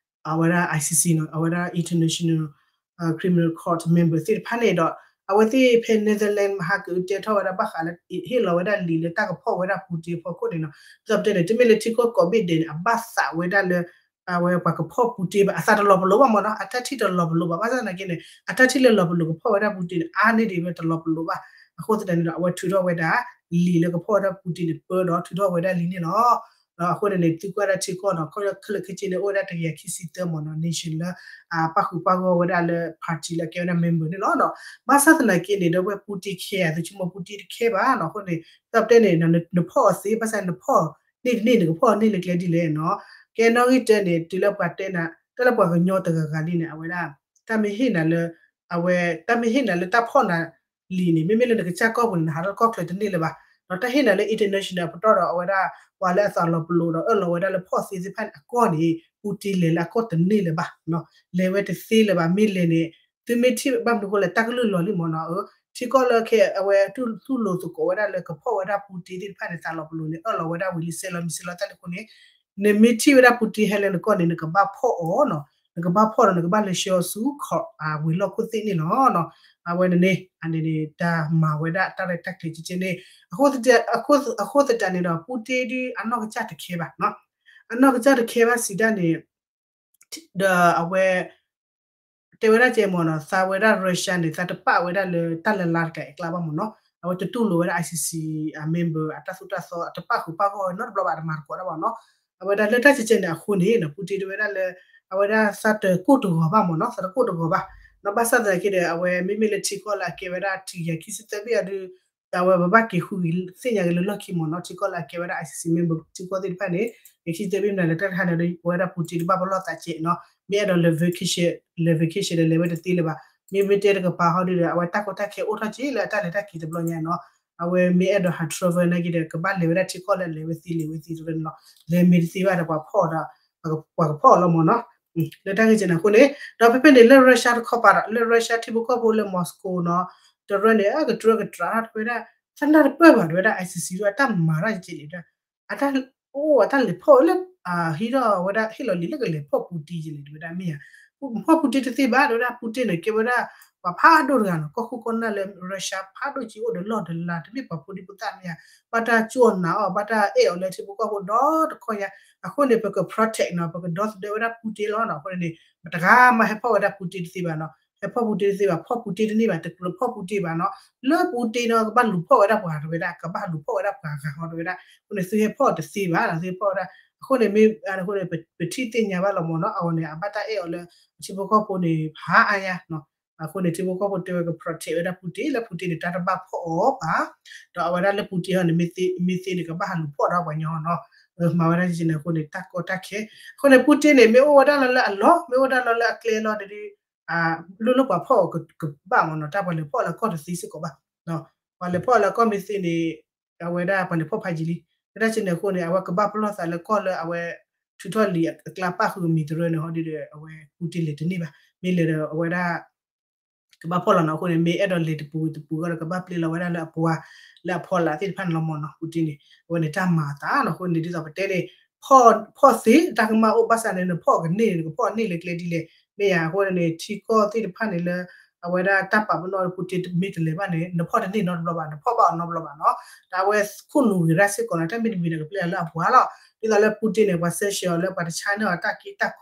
အဝဲဒၣ် ICC နီၤ အဝဲဒၣ် International Criminal Court member သ့ၣ်တဖၣ်န့ၣ်ဒီး အဝဲသ့ၣ်ဖဲ Netherlands မဟါကအုတဲထီၣ်ဝဲဒၣ်ဘၣ်ဃးလၢ ဟ့ၣ်လီၤဝဲဒၣ်လံာ်လၢတၢ်ကဖီၣ်ဝဲဒၣ် Putin အဖီခိၣ်န့ၣ်နီၤ ဒ်သိးပတဲန့ၣ် တမ့ၢ်လၢထံကီၢ်ကိးဘ့ၣ်ဒဲးန့ၣ် အဘၣ်သးဝဲဒၣ်လၢ အဝဲပှၤကဖီၣ်ပူတ့ဘၣ် အသးတလီၤပလိာ်ဘၣ်မ့ၢ်နီၤ အတၢ်ထံၣ်တလီၤပလိာ်ဘၣ် ဘၣ်ဆၣ်သနာ်က့န့ၣ် အတၢ်ထံၣ်လၢလီၤပလိာ်ကဖီၣ်ဝဲဒၣ်ပူတ့န့ၣ် အါန့ၢ်ဒံးဝဲတလီၤပလိာ်ဘၣ် အဃိသတးန့ၣ်ဒီး အဝဲထုးထီၣ်ဝဲဒၣ် လံာ်လၢကဖီၣ်ဝဲဒၣ်ပူတ့န့ၣ် ပၢဒီးထုးထီၣ်ဝဲဒၣ်လံန့ၣ်လီၤ. ဒီးအဃိန့ၣ်န့ၣ် သုကွၢ်ဒၣ်ထံကီၢ်နီၤ ခဲလၢာ်ခဲဆ့န့ၣ် အိၣ်ဝဲဒၣ်တကယၤခံဆံသၢမ့ၢ်နီၤ nation လၢ ပၣ်ဃုာ်ပၣ်ဂီၢ်ဝဲဒၣ်လၢ party လၢအကဲဝဲဒၣ် member န့ၣ်လီၤ. ဘၣ်ဆၣ်သနာ်က့န့ၣ် ဒီးဝဲပူတ့ခဲအံၤ သုဆိကမိၣ်ပူတ့တခဲဘၣ်နီၤ အဃိန့ၣ် တၢ်ပတဲန့ၣ် နဖီၣ်အီၤသ့ ဘၣ်ဆၣ်နဖီၣ်န့ၢ်တန့ၢ် နကဖီၣ်န့ၢ်လၢကျဲဒ်လဲၣ်နီၤ ကဲနီၣ်ဂံၢ်တၢန့ၣ် တုၤလၢပှၤတဲနၤ တၢ်လၢပှၤကညီတဂၤဂၤလံန့ၣ် အဝဲဒၣ် တၢ်မ့ၢ်ဟ့ၣ်နၤလၢ အဝဲ တၢ်မ့ၢ်ဟ့ၣ်နၤလၢတၢ်ဖီၣ်နၤလံာ်န့ၣ် မ့မ့ၢ်လၢနကစၢ်ကီၢ်ပူၤန့ၣ် နဟးထီၣ်ကီၢ်ချၢတန့ၢ်လၢၤဘၣ် ဒီးတၢ်ဟ့ၣ်နၤလၢ international အပတီၢ်ဒီး အဝဲဒၣ် ပှၤလၢအသးလီၤပလိာ်ဒီးအၢၣ်လီၤဝဲဒၣ်လၢဖီၣ်သ့သ့ၣ်တဖၣ်န့ၣ် အကီၢ်န့ၣ် ပူတ့လဲၤလၢအကီၢ်တန့ၢ်လၢၤဘၣ် လဲၤဝဲတသ့လၢၤဘၣ် မ့ၢ်လဲၤန့ၣ် သုမ့ၢ်ထံၣ်ဘၣ်မနုၤအဃိလဲၣ် တၢ်ကလုၢ်လီၤလံမ့ၢ်နီၤ ထံကီၢ်လၢခဲအံၤ အဝဲတူၢ်လိာ်သကိးဝဲဒၣ်လၢကဖီၣ်ဝဲဒၣ်ပူတ့သ့ၣ်တဖၣ်န့ၣ် သးလီၤပလိာ်န့ၣ် အၢၣ်လီၤဝဲဒၣ်ဝံၤလံ ဆဲးလီၤမံၤဆဲးလီၤတၢ်လၢအဃိန့ၣ် နမ့ၢ်ထံၣ်ဝဲဒၣ်ပူတ့ဟဲလၢနကီၢ်န့ၣ် နကဘၣ်ဖီၣ်အီၤနီၤ နကဘၣ်ဖီၣ်ဒီးနကဘၣ်လဲၤဆှၢအီၤဆူ ဝ့ၤလီၢ်ခိၣ်သ့ၣ်န့ၣ်လီၤ. အဝဲန့ၣ်န့ၣ် အန့ၣ်န့ၣ် တၢ်မၤဝဲဒၣ်တၢ်ရဲၣ်တၢ်ကျဲၤကဲကဲန့ၣ် အဃိသတးန့ၣ်ဒီး ပူတ့ဒုးအနီၢ်ကစၢ်တခဲဘၣ် အနီၢ်ကစၢ်တခဲဘၣ်စံးဒၣ်န့ၣ် ဒီးအဝဲ တဲဝဲဒၣ်ကဲမ့ၢ်နီၤ သးဝဲဒၣ် Russia န့ၣ် သးတပာ်ဝဲဒၣ်လၢတၢ်လၢလါတကျါအကျါဘၣ်မ့ၢ်နီၤ အဝဲတတူၢ်လိာ်ဝဲဒၣ် ICC member အတၢ်သိၣ်တၢ်သီ အတပာ်ဃုာ်ပာ်ဂီၢ်ဝဲနီတဘျီဘၣ် တမၤသကိးတၢ်ဘၣ်နီၤ အဝဲဒၣ်လၢတၢ်ကဲကဲန့ၣ်အဃိန့ၣ် ပူတ့ဒုးဝဲဒၣ်လၢ အဝဲဒၣ်သးတကိၢ်တဂီၤဘၣ်မ့ၢ်နီၤ သးတကိၢ်တဂီၤဘၣ် ဒီးဘၣ်ဆၣ်သနာ်က့ဒီး အဝဲမ့မ့ၢ်လၢထံကီၢ်လၢအကဲဝဲဒၣ်ထံကယၤခံဆံသၢဘ့ၣ်အဒုး အဝဲပဘၣ်က့ၤဃုက့ၤသ့ၣ်ညါက့ၤလၢလီၢ်ခံမ့ၢ်နီၤ ထံကီၢ်လၢအကဲဝဲဒၣ် ICC member ထံကီၢ်သ့ၣ်တဖၣ်န့ၣ် ခံဆံသၢဘ့ၣ်မနုၤလၢတၢ်တခါန့ၣ်ဒီး အဝဲဒၣ်ပူတ့တဘၣ်ပလီၢ်သးကဲးနီၤ မ့ၢ်အဲၣ်ဒိးလဲၤ vacation လဲၤ vacation ဒီးလဲၤဝဲတသ့လၢၤဘၣ် မ့မ့ၢ်တဲတကပၤဟီဒုဒီး အဝဲတၢ်ကီတၢ်ခဲအိၣ်ထီၣ်က့ၤလၢအတၢ်လဲၤတၢ်က့ၤတဘျီညါနီၤ အဝဲမ့ၢ်အဲၣ်ဒိးဟး travel နာ်က့ဒီး ကဘၣ်လဲၤဝဲဒၣ်ထံကီၢ်လၢအလဲၤဝဲသ့လဲၤဝဲသ့တရၢန့ၣ်လီၤ လဲၤမ့ၢ်တသ့ဘၣ်ဒီးပှၤဖီၣ်ဒီး ပှၤကဖီၣ်အီၤလီၤမ့ၢ်နီၤ လၢတၢ်ဂ့ၢ်ကဲန့ၣ်အဃိန့ၣ် ဒီးဖဲဖဲန့ၣ်လၢ Russia တခီပၤဒီး လၢ Russia ထံဖိကီၢ်ဖိလၢ Moscow နီၤ တရၢန့ၣ် ကတြၢကတြးထီၣ်တဝဲဒၣ် သနာ်တပၢၢ်ဘၣ်တဝဲဒၣ် ICC ဒ်တၢ်မၤတၢ်ကဲန့ၣ် အတၢ်အိၣ်အတၢ်လဲၤဖီၣ်လၢ ဟံးထီၣ်ဝဲဒၣ်ဟ့ၣ်လီၤလံာ်လၢကလဲၤဖီၣ်ပူတ့ကဲန့ၣ် တဝဲဒၣ်မ့ၢ်ဧါ ဖီၣ်ပူတ့တသ့ဘၣ် တဝဲဒၣ်ပူတ့န့ၣ် ကဲဝဲဒၣ် ပှၤဖးဒိၣ်တဂၤနီၤ ကီၢ်ခိၣ်ကီၢ်နၢ်လၢ Russia ဖးဒိၣ်ကံအိၣ်ဒီးလီၢ်ဒီးလၤ တမ့ၢ်ပှၤဖိဒံဖိသၣ်မ့ၢ်ဧါ ဘၣ်တၢ်ကၠီၣ်နၤအီၤ ဘၣ်တၢ်အဲၣ်အီၤလၢထံဖိကီၢ်ဖိဒီတခီညါ အဃိန့ၣ် ပက protect နီၤ ပကဒီသဒၢဝဲဒၣ်ပူတ့လီၤနီၤ အဃိန့ၣ် ပတဂၤမးဟဲဖီၣ်ဝဲဒၣ်ပူတ့တသ့ဘၣ်နီၤ ဟဲဖီၣ်ပူတ့တသ့ဘၣ် ဖီၣ်ပူတ့တန့ၢ်ဘၣ် တကြၢးဖီၣ်ပူတ့ဘၣ်နီၤ လၢပူတ့နီၤ ကဘၣ်လူၤဖီၣ်ဝဲဒၣ်ပှၤတဝဲဒၣ် ကဘၣ်လူၤဖီၣ်ဝဲဒၣ်ပှၤဂၤဟီတဝဲဒၣ် အဃိန့ၣ် သုဟဲဖီၣ်တသ့ဘၣ် သုဟဲဖီၣ်ဝဲဒၣ် အဃိန့ၣ် မ့ၢ်အဃိန့ၣ် ပထံၣ်သ့ၣ်ညါဘၣ်လီၤမ့ၢ်နီၤ အဝဲန့ၣ် အဘၣ်တၢ်အဲၣ်အီၤလၢ ထံဖိကီၢ်ဖိန့ၣ် ဖးအါညါ အဃိန့ၣ် ထံဖိကီၢ်ဖိတဲဝဲက protect ဝဲဒၣ်ပူတ့လၢပူတ့န့ၣ် တၢ်တဘၣ်ဖီၣ်အီၤဘၣ် ဒီးအဝဲဒၣ်လၢပူတ့ဟီန့ၣ် မ့ၢ်သ့န့ၣ် ကဘၣ်ဟးလူၤဖီၣ်ဒီးပှၤညီနီၤ မၤဝဲဒၣ်ကဲန့ၣ်အဃိန့ၣ် တၢ်ကီတၢ်ခဲ အဃိန့ၣ် ပူတ့န့ၣ် မ့ၢ်အိၣ်ဝဲဒၣ်လီၤလၢအလီၢ် မ့ၢ်အိၣ်ဝဲဒၣ်လီၤလၢအကျဲလီၤဒီး လိၣ်လိၣ်ပှၤဖီၣ်အီၤကဘၣ်မ့ၢ်နီၤ တၢ်ပှၤလဲၤဖီၣ်လၢကီၢ်တသ့စ့ၢ်ကီးဘၣ် ပှၤလဲၤဖီၣ်လၢကီၢ်မ့ၢ်သ့န့ၣ် အဝဲဒၣ်ပှၤလဲၤဖီၣ်ဖးယံာ်လံ လၢတၢ်ကဲန့ၣ်အဃိန့ၣ် အဝဲကဘၣ်ပလီၢ်သးလၢကီၢ်လၢအဝဲ ထုးထီၣ်လံာ်အကျါပၣ်ဃုာ်မံၤတရၢန့ၣ်ဟီဒ်ဒီး အဝဲပူတ့လဲၤတန့ၢ်ဘၣ် မ့ၢ်လဲၤဒီးအဝဲဒၣ် ကဘၣ်ဖီၣ်လီၤနီၤ အဃိန့ၣ် မ့ၢ်အဲၣ်ဒိးလဲၤတပူၤတပူၤဂီၢ်ဒီး ကဘၣ်ပျဲလီၤဝဲဒၣ်လၢအပှၤ လၢအဖီလာ်သ့ၣ်တဖၣ်န့ၣ်လီၤမ့ၢ်နီၤ ပူတ့န့ၣ် အဝဲန့ၣ်တၢ်မၤအသးနီၤ အဃိန့ၣ် ဒ်သိးပတဲန့ၣ် ဖီၣ်သ့တၢ်ကမၣ်အိၣ်ဘၣ်ဆၣ်န့ၣ် နဖီၣ်ကန့ၢ် နကဖီၣ်န့ၢ်လၢကျဲဒ်လဲၣ် မ့ၢ်ယၤအဃိန့ၣ် ထံကီၢ်သ့ၣ်တဖၣ်န့ၣ်လၢ အဝဲဒၣ်တၢ်ပာ်ပနီၣ်ပူတ့မ့ၢ်တလဲၤဘၣ်န့ၣ် နဖီၣ်တန့ၢ်နီတဘျီဘၣ် နဖီၣ်ဘၣ်အီၤနီတဘျီဘၣ်နီၤ တၢ်အဝဲခိၣ်နူာ်ဂ့ၤရၣ်စ့ၢ်ကီးနီၤ တၢ်မ့ၢ်တမံၤန့ၣ် ကပျဲလၢအပှၤလီၤ ဒ်သိးလၢပူတ့န့ၣ် ပှၤ sanction အီၤလၢပှၤတဆါန့ၢ်အီၤတၢ်က့တၢ်ခီ ကျိ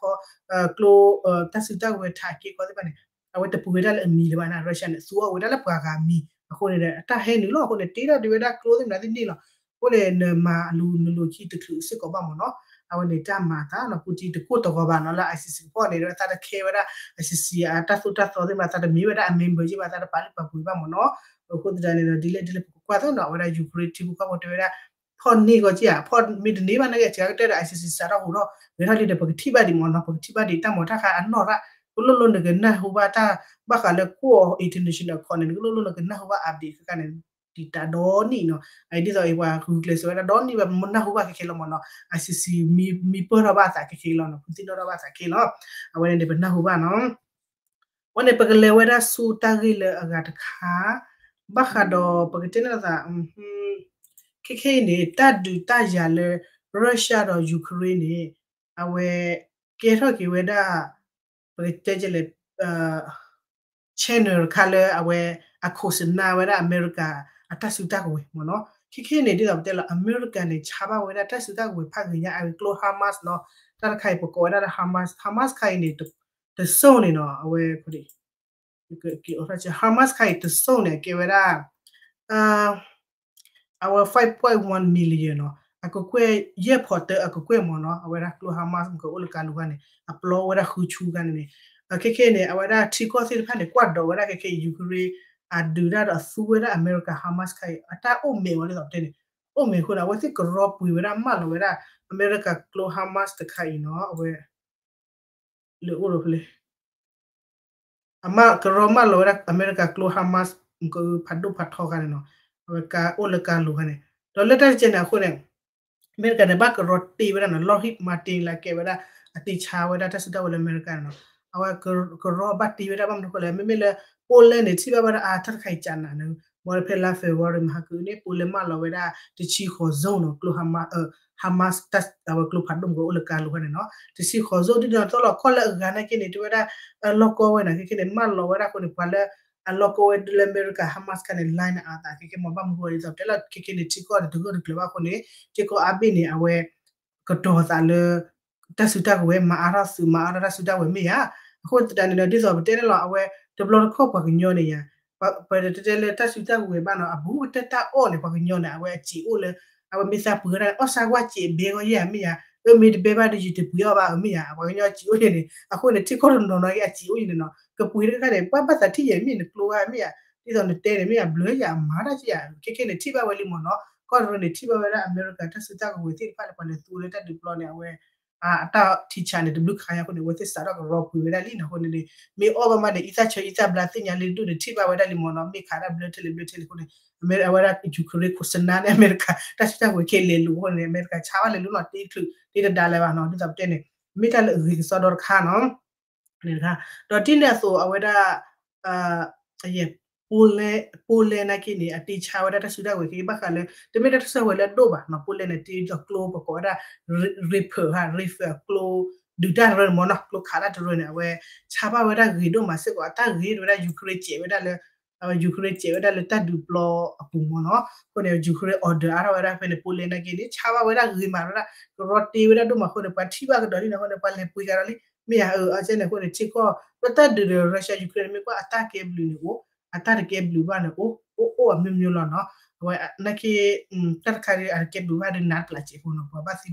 တၢ်စုတၢ်ဝဲၤထးက့ခီသ့ၣ်တဖၣ်န့ၣ် အဝဲတပူၤဝဲဒၣ်လၢအမံၤလၢၤဘၣ်န့ၣ် Russia န့ၣ် သူအီၤဝဲဒၣ်လၢပှၤဂၤမံၤ အဃိန့ၣ်ဒီး အတၢ်ဟဲနုာ်လီၤ အဃိန့ၣ် တ့ထီၣ်ဒံးဝဲဒၣ်ကျိသ့ၣ်မနုၤသ့ၣ်န့ၣ်လီၤ အဃိန့ၣ် နမၤအလူၤနလူၤခံတချုးစ့ၢ်ကီးဘၣ်မ့ၢ်နီၤ အဝဲန့ၣ်တၢ်မၤအသးနီၤ ပူတ့တကိၢ်တဂီၤဘၣ်နီၤ လၢ ICC ကဖီၣ်န့ၣ်ဒီး သးတခဲဝဲဒၣ် ICC အတၢ်သိၣ်တၢ်သီသ့ၣ်မနုၤ သးတမ့ၢ်ဝဲဒၣ်အ member က့ဘၣ် သးတပာ်လုၢ်ပာ်ပှ့ၤဘၣ်မ့ၢ်နီၤ အဃိသတးန့ၣ်ဒီး ဒ်လဲၣ်ဒ်လဲၣ်ပကကွၢ်သ့နီၤ အဝဲဒၣ် Ukraine ထံဖိကီၢ်ဖိတဲဝဲဒၣ် ဖီၣ်န့ၢ်ဂီၢ်က့ဧါ ဖီၣ်မ့ၢ်တန့ၢ်ဘၣ်နာ်က့ အစှၤကတၢၢ်ဒီး ICC စးထီၣ်ဟူးထီၣ် ဂဲၤထီၣ်လံဒီး ပကထံၣ်ဘၣ်ဒံးမ့ၢ်နီၤ ပကထံၣ်ဘၣ်ဒံး တၢ်မၤတၢ်ခါအနီၢ်ရၣ် ကလိၣ်လိၣ်နကနၢ်ဟူဘၣ်တၢ် ဘၣ်ဃးလၢကအိၣ် international အခီၣ်န့ၣ် နကလိၣ်လိၣ်နကနၢ်ဟူဘၣ် update ခဲခါန့ၣ် ဒံးတၢ်ဒီနံၣ်နီၤ အဒ်သိးအံၤပှၤဂုာ်ကျဲးစၢးဝဲဒၣ်ဒီနံၣ်ဘၣ် ပမ့ၢ်နၢ်ဟူဘၣ်ခဲခဲလီၤမ့ၢ်နီၤ ICC မံပၢၢ်ထီၣ်ဘၣ်အသးခဲခဲလီၤနီၤ ပသ့ၣ်နီၣ်ထီၣ်ဘၣ်အသးခဲလီၤ အဝဲန့ၣ်န့ၣ် ပနၢ်ဟူဘၣ်နီၤ ဝဲန့ၣ် ပကလဲၤဝဲဒၣ်ဆူတၢ်ဂ့ၢ်လၢအဂၤတခါ ဘၣ်ဃးဒီးပကတဲန့ၣ်သး ခဲခဲအံၤန့ၣ် တၢ်ဒုးတၢ်ယၤလၢ Russia ဒီး Ukraine န့ၣ် အဝဲကဲထီၣ်က့ၤဝဲဒၣ် ပကတဲလဲၣ် channel တခါလၢအဝဲအ cosign ဝဲဒၣ်အမဲရကၤ အတၢ်စုတၢ်ကဝဲၤမ့ၢ်နီၤ ခဲခဲအံၤန့ၣ် ဒ်သိးပတဲလီၤ အမဲရကၤန့ၣ် ဆါဘၣ်ဝဲဒၣ်တၢ်စုတၢ်ကဝဲၤဖးဂ့ၤညါ အဂ့ၢ်ကျိ Hamas နီၤ တၢ်တခါအံၤပကိးဝဲဒၣ်လၢ Hamas, Hamas ခါအံၤန့ၣ် တစိၢ်န့ၣ်နီၤ အဝဲ Hamas ခါအံၤတစိၢ်န့ၣ် အကဲဝဲဒၣ် အဝဲ five point one million နီၤ အကကွဲၢ်ယဲၢ်ဖီတၢအကကွဲၢ်မ့ၢ်နီၤ အဝဲဒၣ်ကျိ Hamas မ့ၢ်ကအိၣ်လၢကါလိၤခါန့ၣ် အပျီဝဲဒၣ်ဃုဆူခါန့ၣ်န့ၣ် ခဲခဲန့ၣ် အဝဲဒၣ်ထံကီၢ်သ့ၣ်တဖၣ်န့ၣ် ကွၢ်ဒိးဝဲဒၣ်ခဲခဲ Ukraine အဒုးတၢ်ဒီးအသူဝဲဒၣ်အမဲရကၤ Hamas ခါအံၤ အတၢ်အိၣ်မဲာ်ဝဲဒ်သိးပတဲန့ၣ် အိၣ်မဲာ်အဃိန့ၣ် အဝဲသ့ၣ်ကရီပှ့ၤဝဲဒၣ်မၢလီၤဝဲဒၣ် အမဲရကၤကျိ Hamas တခါအံၤနီၤ အဝဲ လၢအိၣ်ဒီးဖဲလဲၣ် အမၢကရီမၢလီၤဝဲဒၣ် အမဲရကၤကျိ Hamas ကဖးဒိၣ်ဖးထီခါန့ၣ်နီၤ အဝဲကအိၣ်လၢကါလိၤခါန့ၣ် ဒီးလၢတၢ်တကဲန့ၣ်အဃိန့ၣ် အမဲရကၤန့ၣ် ဘၣ်ကရီတ့ဝဲဒၣ်နီၤ Lockheed Martin လၢကဲဝဲဒၣ် အတ့ဆါဝဲဒၣ်တၢ်စုတၢ်ဝဲၤလၢအမဲရကၤန့ၣ်နီၤ အဝဲကရီဘၣ်တ့ဝဲဒၣ် ဘၣ်မနုၤအဃိလဲၣ် မ့မ့ၢ်လၢ Poland န့ၣ် ထံၣ်ဘၣ်ဝဲဒၣ်အါ တၢ်တခါအံၤကနၤန့ၣ် မ်ဖဲလါ February မဟါကုန့ၣ် Poland မၢလီၤဝဲဒၣ် တဆံဃိး zone နီၤ ကျိ Hamas တၢ် အဝဲကျိဖးဒိၣ်မ့ၢ်ကအိၣ်လၢကါလိၤခါန့ၣ်နီၤ တဆံဃိး zone ဒ်န့ၣ် သီလီၤခီၣ်လၢအဂၤနာ်က့န့ၣ် တဲဝဲဒၣ် အလီၢ်ကီဝဲနာ်က့န့ၣ် မၢလီၤဝဲဒၣ်အဃိန့ၣ် ပှၤလၢ အလီၢ်ကီဝဲဒၣ်လၢအမဲရကၤ Hamas ခါန့ၣ် line န့ၣ်အသးခဲခဲမ့ၢ် ဘၣ်မနုၤအဃိဒ်သိးပတဲလီၤ ခဲခဲန့ၣ် ထံကီၢ်တဂၢၢ်တကျၢၤဘၣ်အဃိန့ၣ် ထံကီၢ်အါဘ့ၣ်န့ၣ် အဝဲ ကတီၤသးလၢ တၢ်စုတၢ်ကဝဲၤ မၤအါထီၣ်သုး မၤအါထီၣ်တၢ်စုတၢ်ဝဲၤမ့ၢ်ဧါ. အဃိသတးန့ၣ်ဒီး ဒ်သိးပတဲန့ၣ်လီၤ အဝဲ တဘျီတခီၣ်ပှၤကညီန့ၣ်ယါ ပတဲတဲလၢတၢ်စုတၢ်ကဝဲၤဘၣ်နီၤ အဘူးကတၢၢ်တၢ်အီၣ်န့ၣ် ပှၤကညီန့ၣ် အဝဲအစံာ်အိၣ်လၢ အဝဲမ့ၢ်သးပှ့ၤဝဲဒၣ်န့ၣ် အီၣ်ဆၣ်ကွၢ်စံာ်ဘဲဂီၢ်ယဲၢ်ဧါမ့ၢ်ဧါ, အၢမ့ၢ်တဘဲဘၣ်ဒီးယတပှ့ၤအီၣ်ဘၣ်ဧါမ့ၢ်ဧါ, ပှၤကညီအစံာ်အိၣ်ယဲၢ်န့ၣ် အဃိန့ၣ် ထံကီၢ်တနီၤနီၤက့အစံာ်အိၣ်ယဲၢ်န့ၣ်နီၤ ကပှ့ၤတခါန့ၣ် ပှၤဘၣ်သးထံၣ်ယဲၢ်မ့ၢ်နကျိဂၤမ့ၢ်ဧါ, ဒ်သိးနတဲန့ၣ်မ့ၢ်ဧါ ဘျၢယၤအမၤတၢ်က့ယၤ ခဲခဲန့ၣ် ထံၣ်ဘၣ်ဝဲလံမ့ၢ်နီၤ, ကီၢ်တရံးန့ၣ် ထံၣ်ဘၣ်ဝဲဒၣ်အမဲရကၤတၢ်စုတၢ်ကဝဲၤသ့ၣ်တဖၣ်န့ၣ် ပှၤလဲၤသူလၢတၢ်ဒုးပျီန့ၣ် အဝဲ အတၢ်ထံဆးန့ၣ် တဘျုးခါညါအဃိန့ၣ် အဝဲသ့ၣ်စးထီၣ်ကရီပှ့ၤဝဲဒၣ်လံနီၤ အဃိန့ၣ်န့ၣ် မ့ၢ်အီၣ်ဘၣ်မးန့ၣ် အံသၣ်ဆၢအံသၣ်ဘျါသ့ၣ်ညါလံဒိၣ်န့ၣ် ထံၣ်ဘၣ်ဝဲဒၣ်လံမ့ၢ်နီၤ မ့ၢ်ခးဒၣ်ဘျၢထဲလဲၣ်ဘျၢထဲလဲၣ်အဃိန့ၣ် အဝဲဒၣ် Ukraine ခိၣ်စနါန့ၣ် အမဲရကၤ တၢ်စုတၢ်ကဝဲၤခဲလဲၤလိၤအဃိန့ၣ် အမဲရကၤဆါဘၣ်လဲၤလိၤနီၤ တ့ချုးတ့တဒါလၢၤဘၣ်နီၤ ဒ်သိးပတဲန့ၣ် မ့ၢ်တၢ်လၢအဂ့ၤကစီဒီတခါနီၤ တခါ ဒီးဒ်န့ၣ်အသိးအဝဲဒၣ် ယဲ Poland နာ်က့န့ၣ် အတ့ဆါဝဲဒၣ်တၢ်စုတၢ်ကဝဲၤခဲ ဘၣ်ဃးလၢ တမ့ၢ်တၢ်စုတၢ်ကဝဲၤလၢအဒိၣ်ဘၣ်နီၤ Poland န့ၣ် တ့ဒီးကျိပကိးဝဲဒၣ် Reaper ဟါ Reaper ကျိ ဒုးတၢ်တရၢန့ၣ်မ့ၢ်နီၤ ကျိခးတၢ်တရၢန့ၣ် အဝဲ ဆါဘၣ်ဝဲဒၣ်ဂ့ၤဒိၣ်မးစ့ၢ်ကီး အတၢ်ဂ့ၤဝဲဒၣ် Ukraine စဲးဝဲဒၣ်လၢ Ukraine စဲးဝဲဒၣ်လၢတၢ်ဒုးပျီအပူၤမ့ၢ်နီၤ အဃိန့ၣ် Ukraine order အါထီၣ်ဝဲဒၣ်ဖဲန့ၣ် Poland နာ်က့န့ၣ် ဆါဘၣ်ဝဲဒၣ်ဂ့ၤမးဝဲဒၣ် ကရီတ့ဝဲဒၣ်ဒိၣ်မးအဃိန့ၣ် ပှၤထံၣ်ဘၣ်ကဒီးလံနီၤ အဃိန့ၣ် ပှၤလဲၤပှ့ၤကဒီးလံ မ့ၢ်ဧါ အၢ အကဲန့ၣ်အဃိန့ၣ် ထံကီၢ် လၢတၢ်ဒုးဒီး Russia Ukraine န့ၣ် မ့ၢ်ကွၢ်အတၢ်ကဲဘျုးန့ၣ်အိၣ် အတၢ်တကဲဘျုးဘၣ်န့ၣ် အိၣ် အိၣ် အိၣ်အမျိုးမျိုးလီၤနီၤ အဝဲနာ်က့ တၢ်တခါဒီး အတကဲဘျုးဘၣ်ဒီးနးတပျးစဲးဖိနီၤ ပှၤဘၣ်သံ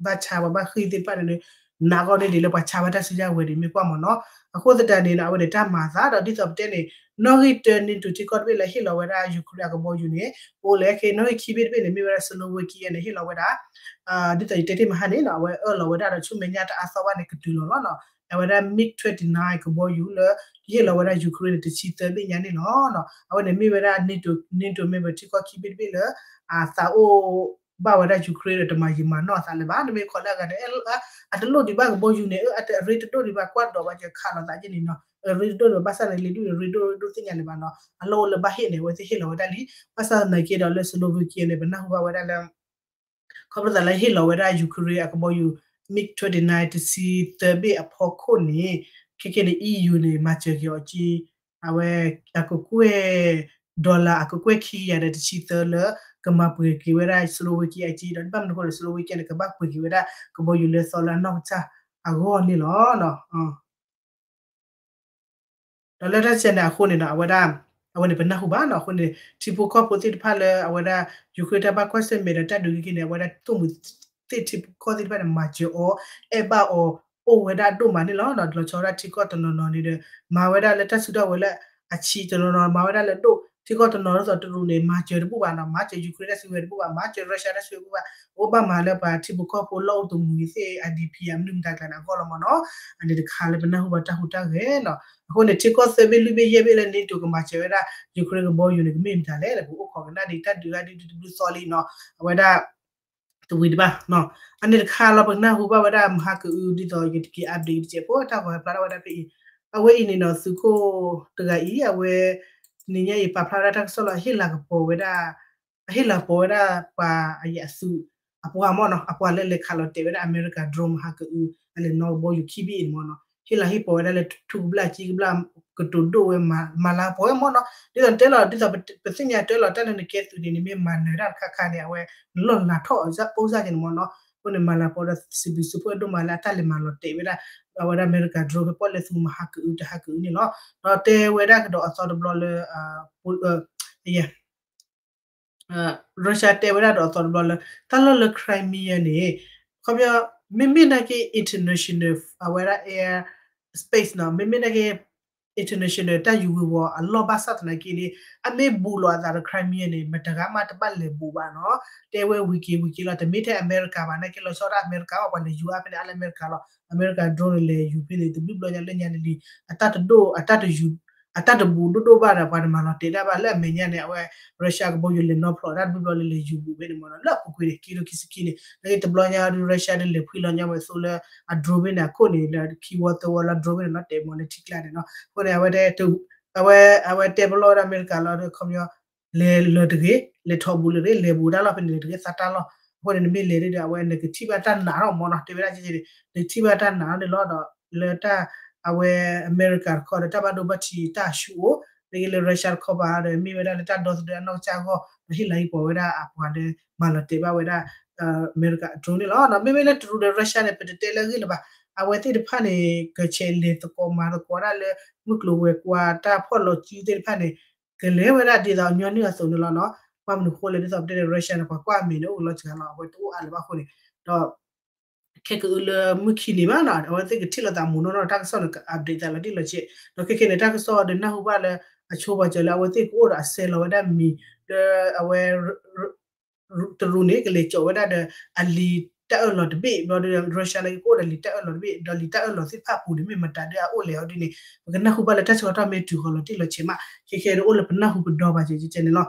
ဘၣ်ဆါ ပှၤဘၣ်ဃံၢ်သ့ၣ်တဖၣ်န့ၣ် နးဂီၢ်န့ၣ်ဒ်လၢပှၤဆါဘၣ်တၢ်စုတၢ်ကဝဲၤဒ်မ့ၢ်ကွၢ်မ့ၢ်နီၤ အဃိသတးန့ၣ်နီၤ အဝဲန့ၣ်တၢ်မၤသးဒီး ဒ်သိးပတဲန့ၣ် နီၣ်ဂံၢ်တၢ NATO ထံကီၢ်တဘ့ၣ်လၢဟ့ၣ်လီၤဝဲဒၣ် Ukraine အကဘီယူၤန့ၣ် အိၣ်လၢခဲ နီၣ်ဂံၢ်ခံဘ့ၣ်တဘ့ၣ်န့ၣ် မ့ၢ်ဝဲဒၣ် Slovakia န့ၣ် ဟ့ၣ်လီၤဝဲဒၣ် ဒ်သိးယတဲတ့ၢ်မဟါန့ၣ်နီၤ အဝဲအၢၣ်လီၤဝဲဒၣ်ဒီးဆူမဲာ်ညါတအါသီဘၣ်န့ၣ် ကတုၤလီၤလီၤနီၤ အဝဲဒၣ် MiG twenty-nine ကဘီယူၤလၢ ဟ့ၣ်လီၤဝဲဒၣ် Ukraine န့ၣ် တဆံသၢဘ့ၣ်ညါန့ၣ်လီၤနီၤ အဝဲန့ၣ်မ့ၢ်ဝဲဒၣ် NATO NATO member ထံကီၢ်ခံဘ့ၣ်တဘ့ၣ်လၢ အသးအိၣ်ဘၣ်ဝဲဒၣ် Ukraine ဒီးတမၤယံာ်မၤနီၢ်အသးလၢၤဘၣ် နမ့ၢ်ခိးလၢအဂၤန့ၣ် အတလိၣ်ဒံးဘၣ်ကဘီယူၤန့ၣ် အရ့တဒိၣ်ဒံးဘၣ်ကွၢ်ဒီးဘၣ်ကခးလိာ်သးက့န့ၣ်နီၤ အရ့တဒိၣ်ဒံးဘၣ် ဘၣ်ဆၣ်န့ၣ် လံာ်ဒိၣ်န့ၣ် ရ့ဒိၣ်ဒိၣ်သ့ၣ်ညါလၢၤဘၣ်နီၤ အလီၢ်အိၣ်လၢဘၣ်ဟ့ၣ်န့ၣ် အဝဲသ့ၣ်ဟ့ၣ်လီၤဝဲဒၣ်လံ ဘၣ်ဆၣ်သနာ်က့ဒီးလၢ Slovakia န့ၣ် ပနၢ်ဟူဘၣ်ဝဲဒၣ်လၢ ခီဖျိသးလၢဟ့ၣ်လီၤဝဲဒၣ် Ukraine အကဘီယူၤ MiG twenty-nine တဆံသၢဘ့ၣ်အဖီခိၣ်န့ၣ် ခဲခဲန့ၣ် EU န့ၣ် မၤစၢၤက့ၤအီၤက့ အဝဲ အကကွဲၢ် dollar အကကွဲၢ်ခံကယၤဒီးတဆံသၢလၢ ကမၤပှဲၤက့ၤဝဲဒၣ် Slovakia အက့ဒီး ဘၣ်မနုၤအဃိန့ၣ် Slovakia န့ၣ် ကဘၣ်ပှဲၤက့ၤဝဲဒၣ် ကဘီယူၤလၢသီလၢအနီၢ်ကစၢ်အဂီၢ်န့ၣ်လီၤ. ဒီးလၢတၢ်ဆဲန့ၣ်အဃိန့ၣ်ဒီး အဝဲဒၣ် အဝဲန့ၣ်ပနၢ်ဟူဘၣ်နီၤ အဃိန့ၣ် ထံဖိကီၢ်ဖိသ့ၣ်တဖၣ်လၢအဝဲဒၣ် Ukraine တၢ်ဘၣ်ကွၢ်ဆၢၣ်မဲာ်ဒီးတၢ်ဒုးက့ၤန့ၣ် အဝဲဒၣ်သိၣ်မှံၤသ့ၣ်ထံဖိကီၢ်သ့ၣ်တဖၣ်န့ၣ် မၤစၢၤအီၤ အဲၣ်ဘၣ်အီၤ အိၣ်ဝဲဒၣ်ဒိၣ်မးန့ၣ်လီၤ. လီၤဆီဒၣ်ထံကီၢ်တနီၤနီၤန့ၣ်ဒီး မၤဝဲဒၣ်လၢတၢ်စုတၢ်ဝဲၤလၢအဆံးတနီၤနီၤ မၤဝဲဒၣ်လၢဒိၣ် ထံကီၢ်တနီၤဒ်သိးတရူးန့ၣ် မၤစၢၤတဘူၣ်ဘၣ်နီၤ မၤစၢၤ Ukraine တၢ်စုဝဲၤတဘူၣ်ဘၣ် မၤစၢၤ Russia တၢ်စုဝဲၤတဘူၣ်ဘၣ် အိၣ်ဘၣ်မၤလၢပှၤထံဖိကီၢ်ဖိလီၢ်အိၣ်တမူၤအံၤသ့ၣ် IDP အမနုၤမတၤကျါန့ၣ်အဂီၢ်လီၤမ့ၢ်နီၤ အန့ၣ်တခါလၢပနၢ်ဟူဘၣ်တၢ်ဟူးတၢ်ဂဲၤနီၤ အဃိန့ၣ် ထံကီၢ်သၢဘ့ၣ်လွံၢ်ဘ့ၣ်ယဲၢ်ဘ့ၣ်လၢ NATO ကမၤစၢၤဝဲဒၣ် Ukraine ကဘီယူၤန့ၣ် ကမ့ၢ်မတၤလဲၣ် ပအိၣ်ခိးကနၣ်ဒံးတၢ်ဒုးတၢ်ဒုးတဘျုးသီလံနီၤ အဝဲဒၣ် တဝံၤတဘၣ် အန့ၣ်တခါလီၤ ပကနၢ်ဟူဘၣ်ဝဲဒၣ်မဟါကအု ဒ်သိးယကက့ၤ update တစဲးဖိတၢ်ဂီၤဖျါထီၣ်ဝဲဒၣ်ဖဲအံၤ အဝဲအံၤန့ၣ်နီၤ သုးခိၣ်တဂၤအံၤ အဝဲ နံၤညါအံၤပာ်ဖျါဝဲဒၣ်တၢ်ကစီၣ်လီၤ ဟ့ၣ်လၤကပီၤဝဲဒၣ် ဟ့ၣ်လၤကပီၤဝဲဒၣ်ပှၤအယံၤအသုး အပှၤမ့ၢ်နီၤ အပှၤလၢလဲၤခးလီၤတဲာ်ဝဲဒၣ်အမဲရကၤ drone မဟါကအု အလဲၤနီၢ်ကဘီယူၤခံဘ့ၣ်အံၤမ့ၢ်နီၤ ဟ့ၣ်လၤဟ့ၣ်ပီၤဝဲဒၣ်လၢထူကဘျၣ်ကံကဘျၣ် ကတိၤဒိၣ်ဝဲ မၤလၤကပီၤဝဲမ့ၢ်နီၤ ဒ်သိးတဲလီၤ ဒ်သိးပသ့ၣ်ညါတဲလီၤတၢ်လၢနကဲသုးန့ၣ် နမ့ၢ်မၤနၢၤတၢ်တခါခါန့ၣ် အဝဲ နလီၢ်လၤထီၣ်အိၣ်စၢ်က့န့ၣ်မ့ၢ်နီၤ အဃိန့ၣ် မၤလၤကပီၤဒီးစံးဘျုးစံးဖှိၣ်ဒိၣ်မးလၢအတၢ်လဲၤမၤလီၤတဲာ်ဝဲဒၣ် အဝဲဒၣ်အမဲရကၤ drone ဖဲပီၣ်လဲၣ်သူမဟါကအုတဟါကအုန့ၣ်လီၤ. ဒီးတဲဝဲဒၣ်ကဒီးအသီတဘျီလၢ Russia တဲဝဲဒၣ်ဒီးအသီတဘျီလၢ တၢ်လီၢ်လၢ Crimea န့ၣ် ခီပညီ မ့မ့ၢ်နာ်က့ international အဝဲဒၣ် air space နီၤ မ့မ့ၢ်နာ်က့ international တၢ်ယူၤဝ့ၤဝီၤအလီၢ်ဘၣ်ဆၣ်သနာ်က့န့ၣ် အမ့ၢ်ဘူးလီၤအသးဒီး Crimea န့ၣ် မတဂၤမးတဘၣ်လဲၤဘူးဘၣ်နီၤ. တဲဝဲဝံၤက့ၤဝံၤက့ၤလီၤ တမ့ၢ်ထဲအမဲရကၤဘၣ် နာ်က့လီၤဆီဒၣ်အမဲရကၤဘၣ် ပှၤလဲၤယူၤအါဖဲန့ၣ် အါလၢအမဲရကၤလီၤ. အမဲရကၤ drone န့ၣ် လဲၤယူၤဖဲန့ၣ် တဘျုးဘျီညါလၢညါန့ၣ်လံ အတၢ်တဒိၣ် အတၢ်တယူၤ အတၢ်တဘူးဒိၣ်ဒိၣ်ဘၣ်ဒီး ပှၤတမၤလီၤတဲာ်ဒၣ်ဘၣ် လၢအမဲာ်ညါန့ၣ် အဝဲ Russia ကဘီယူၤလဲၤနီဖျိးတၢ်တဘျုးဘျီလၢလဲၤယူၤဘူးဖဲန့ၣ်မ့ၢ်နီၤ လၢအပူၤကွံာ်န့ၣ် ခံကထိခံဆံခံန့ၣ် နာ်က့တဘျီညါဒီး Russia ဒုးလဲၤဖှံလီၤညါဝဲသိလၢ အ drone ဖဲန့ၣ်အခိၣ်န့ၣ် လၢခံဝီသၢဝီလၢ drone ဖဲန့ၣ်လီၤ တဲမ့ၢ်လၢထံကျါန့ၣ်နီၤ အဃိန့ၣ် အဝဲတဲ အဝဲ အဝဲတဲပလီၢ်ဝဲဒၣ်အမဲရကၤလီၤဒီး ခီပညီ လဲၤလၢၤတဂ့ၤ လဲၤထီၣ်ဘူးလၢၤတဂ့ၤ လဲၤဘူးတၢ်လီၢ်ဖဲန့ၣ်လၢၤတဂ့ၤ သးတၢ်လီၢ် အဃိန့ၣ် နမ့ၢ်လဲၤဒ်ဒီး အဝဲနကထံၣ်ဘၣ်တၢ်နာ်ထီၣ်မ့ၢ်နီၤ တဲဝဲဒၣ်ကဲန့ၣ် နကထံၣ်ဘၣ်တၢ်နာ်ထီၣ်န့ၣ်လီၤဒီး လၢတၢ် အဝဲအမဲရကၤတခီဒီး တၢ်ဘၣ်ဒိဘၣ်ထံးတၢ်ဆူၣ်အိၣ် နာ်က့လၢ Russia တခီပၤဒီး မ့ၢ်ဝဲဒၣ်လၢတၢ်ဒီသဒၢအနီၢ်ကစၢ်အဂီၢ် ဒီးဟ့ၣ်လၤဟ့ၣ်ကပီၤဝဲဒၣ်အပှၤလၢ မၤလီၤတဲာ်ဘၣ်ဝဲဒၣ် အမဲရကၤအ drone န့ၣ်လီၤ. မ့မ့ၢ်လၢတရူးဒီး Russia န့ၣ် ပတတဲလၢအဂ့ၢ်လၢၤဘၣ် အဝဲသ့ၣ်တဖၣ်န့ၣ် ကဆဲးလဲၤသကိးမၤသကိးဒၣ်လၢ မုၢ်ကျိၤဝဲၤကွာ်တၢ်ဖီၣ်လီၤစုသ့ၣ်တဖၣ်န့ၣ် ကလဲၤဝဲဒၣ်ဒ်သိးညီနုၢ်အသိးန့ၣ်လီၤနီၤ. ဘၣ်မနုၤဃိလဲၣ်ဒ်သိးပတဲန့ၣ် Russia န့ၣ် ပှၤကွၢ်အမဲာ်န့ၣ် အိၣ်ကလီၤစှၤလီၤ အဝဲတအိၣ်အါလၢၤဘၣ်အဃိန့ၣ် ဒီး ခဲကအုလၢမုၢ်ခံနံၤဘၣ်နီၤ အဝဲသ့ၣ်ကထံၣ်လိာ်သးမုာ်နီၢ်နီၢ် တၢ်ကစီၣ်န့ၣ် က update သးလီၤတံၢ်လီၤဆဲး ဒီးခဲခဲန့ၣ် တၢ်ကစီၣ်ဒီးနၢ်ဟူဘၣ်လၢ အဆိပှၤစၢၤလၢ အဝဲသ့ၣ်ကအိၣ်ဒီးအဆဲးလီၤဝဲဒၣ်မံၤ လၢအဝဲ တရူးန့ၣ် ကလဲၤကၠီးဝဲဒၣ်ဒီး အလံာ်တၢ်အၢၣ်လီၤတဘ့ၣ် ဘျီဒီး Russia န့ၣ်ကအိၣ်ဒီးလံာ်တၢ်အၢၣ်လီၤတဘ့ၣ် ဒီးလံာ်တၢ်အၢၣ်လီၤသ့ၣ်တဖၣ်အပူၤန့ၣ် မ့ၢ်မတၤဒ်အအိၣ်လဲၣ်အီၤဒ်န့ၣ် ပကနၢ်ဟူဘၣ်လၢတၢ်ဆၢကတီၢ်မ့ၢ်တုၤဃီၤလီၤတံၢ်လီၤဆဲးမး ခဲခဲဒ်အိၣ်လၢပနၢ်ဟူပဒီဘၣ်ကဲကဲန့ၣ်လီၤ.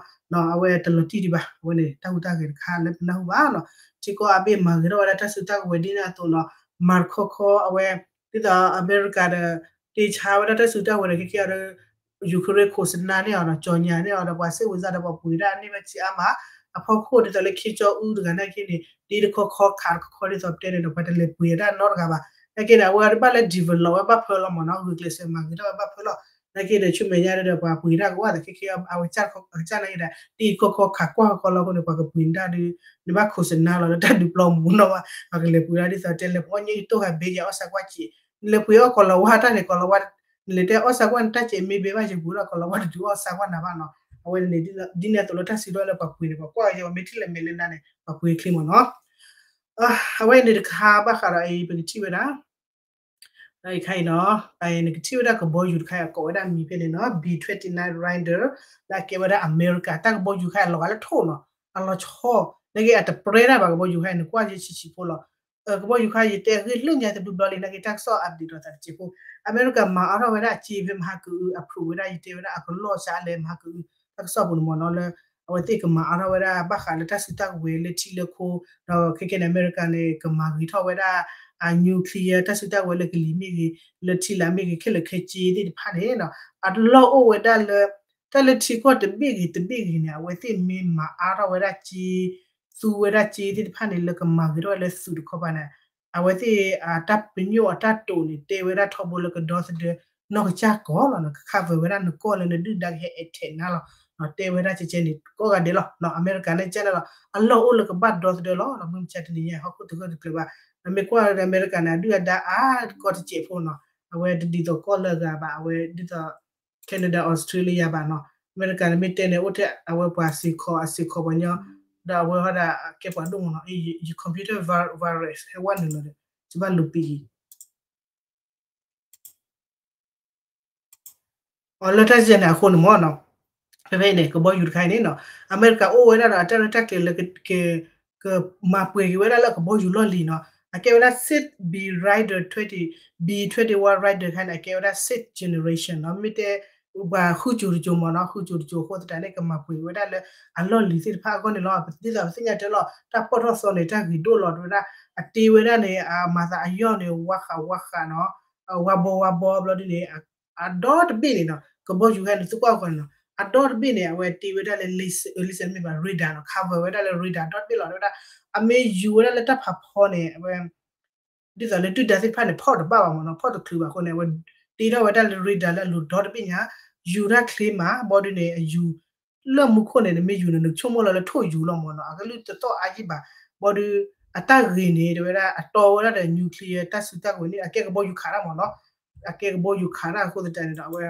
အဝဲတလီၤတံၢ်ဒံးဘၣ် အဝဲန့ၣ် တၢ်ဟူးတၢ်ဂဲၤတခါလၢပနၢ်ဟူဘၣ်နီၤ ထံကီၢ်အါဘ့ၣ်မၤဂ့ၤထီၣ်ဝဲဒၣ်တၢ်စုတၢ်ကဝဲၤဒ်န့ၣ်အသိးနီၤ မၤတခီခီအဝဲ ဒ်သိးအမဲရကၤဒီး တ့ဆါဝဲဒၣ်တၢ်စုတၢ်ကဝဲၤဒီး ခဲခဲအံၤဒီး Ukraine ခိးစနါန့ၢ်အီၤဒီး ကၠီညါန့ၢ်အီၤဒီး ပှၤစ့ၣ်ဝံၤစၢ်ဒီး ပှၤပှ့ၤဒၣ်န့ၢ်ဘၣ်ဆံးအါမး အဖီခိၣ်ဒ်သိးလၢခ့ကၠီအူတဂၤနာ်က့န့ၣ် တ့တခီခီခးတခီခီဒ်သိးပတဲန့ၣ်ဒီး ပှၤတလဲၤပှ့ၤဒၣ်နီတဂၤဘၣ် နာ်က့န့ၣ် အဝဲဘၣ်လၢ develop ဝဲဘၣ်ဖၢလီၤမ့ၢ်နီၤ ဂုာ်ကျဲးစၢးမၤဂ့ၤထီၣ်ဝဲဘၣ်ဖၢလီၤ နာ်က့ဒီး ဆူမဲာ်ညါဒီး ပှၤပှ့ၤဒၣ်ကဝၢ်ဒီး ခဲခဲအံၤ အဝဲကစၢ်နာ်က့ဒီး တ့ခီခီခးကွၢ်ခီခီလီၤအဃိန့ၣ် ပှၤကပှ့ၤဒၣ်ဒီး နဘၣ်ခိးစနါလီၤလၢတၢ်ဒုးပျီမူနီၤဘၣ် ပှၤကလဲၤပှ့ၤဒၣ်ဒ်သိးတဲလဲၤပှ့ၤအီၣ်ညၣ်အံၤတိၢ်ဃာ်ဘ့ယဲအီၣ်ဆၣ်ကွၢ်စံး နလဲၤပှ့ၤအီၣ်ကီၤလၤဝါတၢ်န့ၣ် ကီၤလၤဝါ နလဲၤတဲအီၣ်ဆၣ်ကွၢ်နတၢ်စဲးမ့ၢ်ဘဲဘၣ်ယပှ့ၤလီၤကီၤလၤဝါတဒုးအီၣ်ဆၣ်ကွၢ်နၤဘၣ်နီၤ အဝဲန့ၣ် ဒ်န့ၣ်အသိးလၢတၢ်စုဒီလၢပှၤပှ့ၤန့ၣ် ပှၤကွၢ်က့ၤ ပှၤမ့ၢ်ထံၣ်လဲၤမဲာ်လၢနၤန့ၣ် ပှၤပှ့ၤချ့မ့ၢ်နီၤ အဝဲန့ၣ်တခါဘၣ်ဃးဒီးအံၤ ပကထံၣ်ဝဲဒၣ် ဒီးအံၤခါအံၤနီၤ အံၤနကထံၣ်ဝဲဒၣ်ကဘီယူၤတခါအံၤ အကိးဝဲဒၣ်မံၤဖဲန့ၣ်နီၤ B twenty-nine Raider လၢအကဲဝဲဒၣ်အမဲရကၤ တၢ်ကဘီယူၤခါအံၤ အလီၤဂာ်လၢထိၣ်နီၤ အလီၤဆီ နာ်က့အတပြဲတၢ်ဘၣ် ကဘီယူၤခါအံၤ နကွၢ်ယဲဆံးဆံးဖိလီၤ ကဘီယူၤခါ ယတဲအဂ့ၢ်လၢညါတဘျုးဘျီလံ နာ်က့တၢ်ကစီၣ် update ဒီးသးတစဲးဖိ အမဲရကၤမၤအါထီၣ်ဝဲဒၣ်အစ့ဖဲမဟါကအု အဖျိးဝဲဒၣ် ယတဲဝဲဒၣ်အကလီၢ်ဆါလဲၣ် မဟါကအု တၢ်ကစီၣ်ပူၤန့ၣ်မ့ၢ်နီၤလၢ အဝဲသ့ၣ်ကမၤအါထီၣ်ဝဲဒၣ် ဘၣ်ဃးလၢတၢ်စုတၢ်ကဝဲၤလၢထံလၢခိ ဒီးခဲခဲန့ၣ် အမဲရကၤန့ၣ် ကမၤဂ့ၤထီၣ်ဝဲဒၣ် အ nuclear တၢ်စုတၢ်ကဝဲၤလၢကလံၤမ့ၢ်ဂ့ၤ လၢထံလာ်မ့ၢ်ဂ့ၤ ခဲလၢာ်ခဲဆ့သ့ၣ်တဖၣ်န့ၣ်နီၤ အလီၢ်အိၣ်ဝဲဒၣ်လၢ တၢ်လၢထံကီၢ်တဘ့ၣ်ဂ့ၤတဘ့ၣ်ဂ့ၤန့ၣ် အဝဲသ့ၣ်မ့ၢ်မၤအါထီၣ်ဝဲဒၣ်စ့ သူဝဲဒၣ်စ့သ့ၣ်တဖၣ်န့ၣ် လၢကမၤဂ့ၤထီၣ်ဝဲလၢသုးတခီပၤန့ၣ် အဝဲသ့ၣ်အတၢ်ပညိၣ်အတၢ်တိာ်န့ၣ် တဲဝဲဒၣ်ထီဘိလၢကဒီသဒၢ နီၢ်ကစၢ်ကီၢ်လီၤနီၤ က cover ဝဲဒၣ်နကီၢ်လၢနဒုၣ်ဒါကဟဲ attack နၤလီၤ တဲဝဲဒၣ်ကဲကဲန့ၣ် ကိးဂၤဒဲးလီၤ အမဲရကၤန့ၣ်ကဲန့ၣ်လီၤ အလီၢ်အိၣ်လၢကဘၣ်ဒီသဒၢလီၤ မုၢ်မဆါတနံၤညါ ဟီၣ်ခိၣ်တဂၢၢ်တကျၢၤဘၣ် နမ့ၢ်ကွၢ်လၢအမဲရကၤန့ၣ် အဒုၣ်အဒါအါကီတစဲးဖိနီၤ အဝဲတဒ်သိးကီၢ်လၢအဂၤဘၣ် အဝဲဒ်သိး Canada Australia ဘၣ်နီၤ အမဲရကၤန့ၣ်မ့ၢ်တဲန့ၣ် အိၣ်ထဲအဝဲပှၤစ့ၢ်ကီးအစ့ၢ်ကီးပှၤညီ ဒီးအဝဲဟီဒၣ်ကဲပှၤဒိၣ်မးနီၤ ယ computer virus ဟဲဝဲနုာ်လီၤဒီး ယဘၣ်လူၤပံာ် အီၤလၢတၢ်စဲန့ၣ်အဃိန့ၣ်မ့ၢ်နီၤ ဖဲဖဲအံၤန့ၣ် ကဘီယူၤတခါအံၤန့ၣ်နီၤ အမဲရကၤအိၣ်ဝဲဒၣ်ဒီးအတၢ်ရဲၣ်တၢ်ကျဲၤလၢ ကမၤပှဲၤက့ၤဝဲဒၣ်လၢကဘီယူၤလီၢ်လံၤနီၤ အကဲဝဲဒၣ် စစ်B Raider twenty, B twenty-one Raider ခါန့ၣ် အကဲဝဲဒၣ် sixth generation နီၤ မ့ၢ်တဲ ပှၤဃုကၠိၤတကၠိၤမ့ၢ်နီၤ ဃုကၠိၤတကၠိၤအဃိသတးန့ၣ် ကမၤပှဲၤက့ၤဝဲဒၣ်လၢအလီၢ်လံၤသ့ၣ်တဖၣ်အဂီၢ်န့ၣ်လီၤ ဒ်သိးပသ့ၣ်ညါတဲလီၤ တၢ်ဖီၣ်ထီၣ်သီန့ၣ် တၢ်ဂ့ၤဒိၣ်လီၤ တဲဝဲဒၣ် အတ့ဝဲဒၣ်န့ၣ် အမၤသးအယီၢ်န့ၣ် ဝါဃးဝါဃးနီၤ ဝါဘီဝါဘီဘျီဒ်န့ၣ် အဒီတဘ့ၣ်န့ၣ်နီၤ ကဘီယူၤခါန့ၣ် သုကွၢ်ကီးန့ၣ်နီၤ အဒီတဘ့ၣ်န့ၣ် အဝဲတ့ဝဲဒၣ်လၢ laser မ့ၢ်ဘၣ် radar နီၤ cover ဝဲဒၣ်လၢ radar ဒီတဘ့ၣ်လီၤ တဲဝဲဒၣ် အမ့ၢ်ယူၤဝဲဒၣ်လၢတၢ်ဖးဖီန့ၣ် အဝဲ ဒ်သိးလၢဒုၣ်ဒါသ့ၣ်တဖၣ်န့ၣ် ဖီၣ်တဘၣ်ဘၣ်မ့ၢ်နီၤ ဖီၣ်တချုးဘၣ်အဃိန့ၣ် အဝဲတ့ထီၣ်ဝဲဒၣ်လၢ radar လၢအလိၤဒီတဘ့ၣ်ညါ ယူၤတၢ်ချ့မး ဘီဒုးန့ၣ် အယူၤ လၢမူခိၣ်န့ၣ် နမ့ၢ်ယူၤန့ၣ် နဆိကမိၣ်လီၤလၢထိၣ်ယူၤလီၤမ့ၢ်နီၤ အကလုၢ်တသီၣ်အါယံၣ်ဘၣ် ဘီဒုး အတၢ်ဂ့ၢ်န့ၣ် တဲဝဲဒၣ်အတီဝဲဒၣ်ဒီး nuclear တၢ်စုတၢ်ကဝဲၤန့ၣ် အကဲကဘီယူၤခးတၢ်မ့ၢ်နီၤ, အကဲကဘီယူၤခးတၢ်အဃိသတးန့ၣ်ဒီး အဝဲ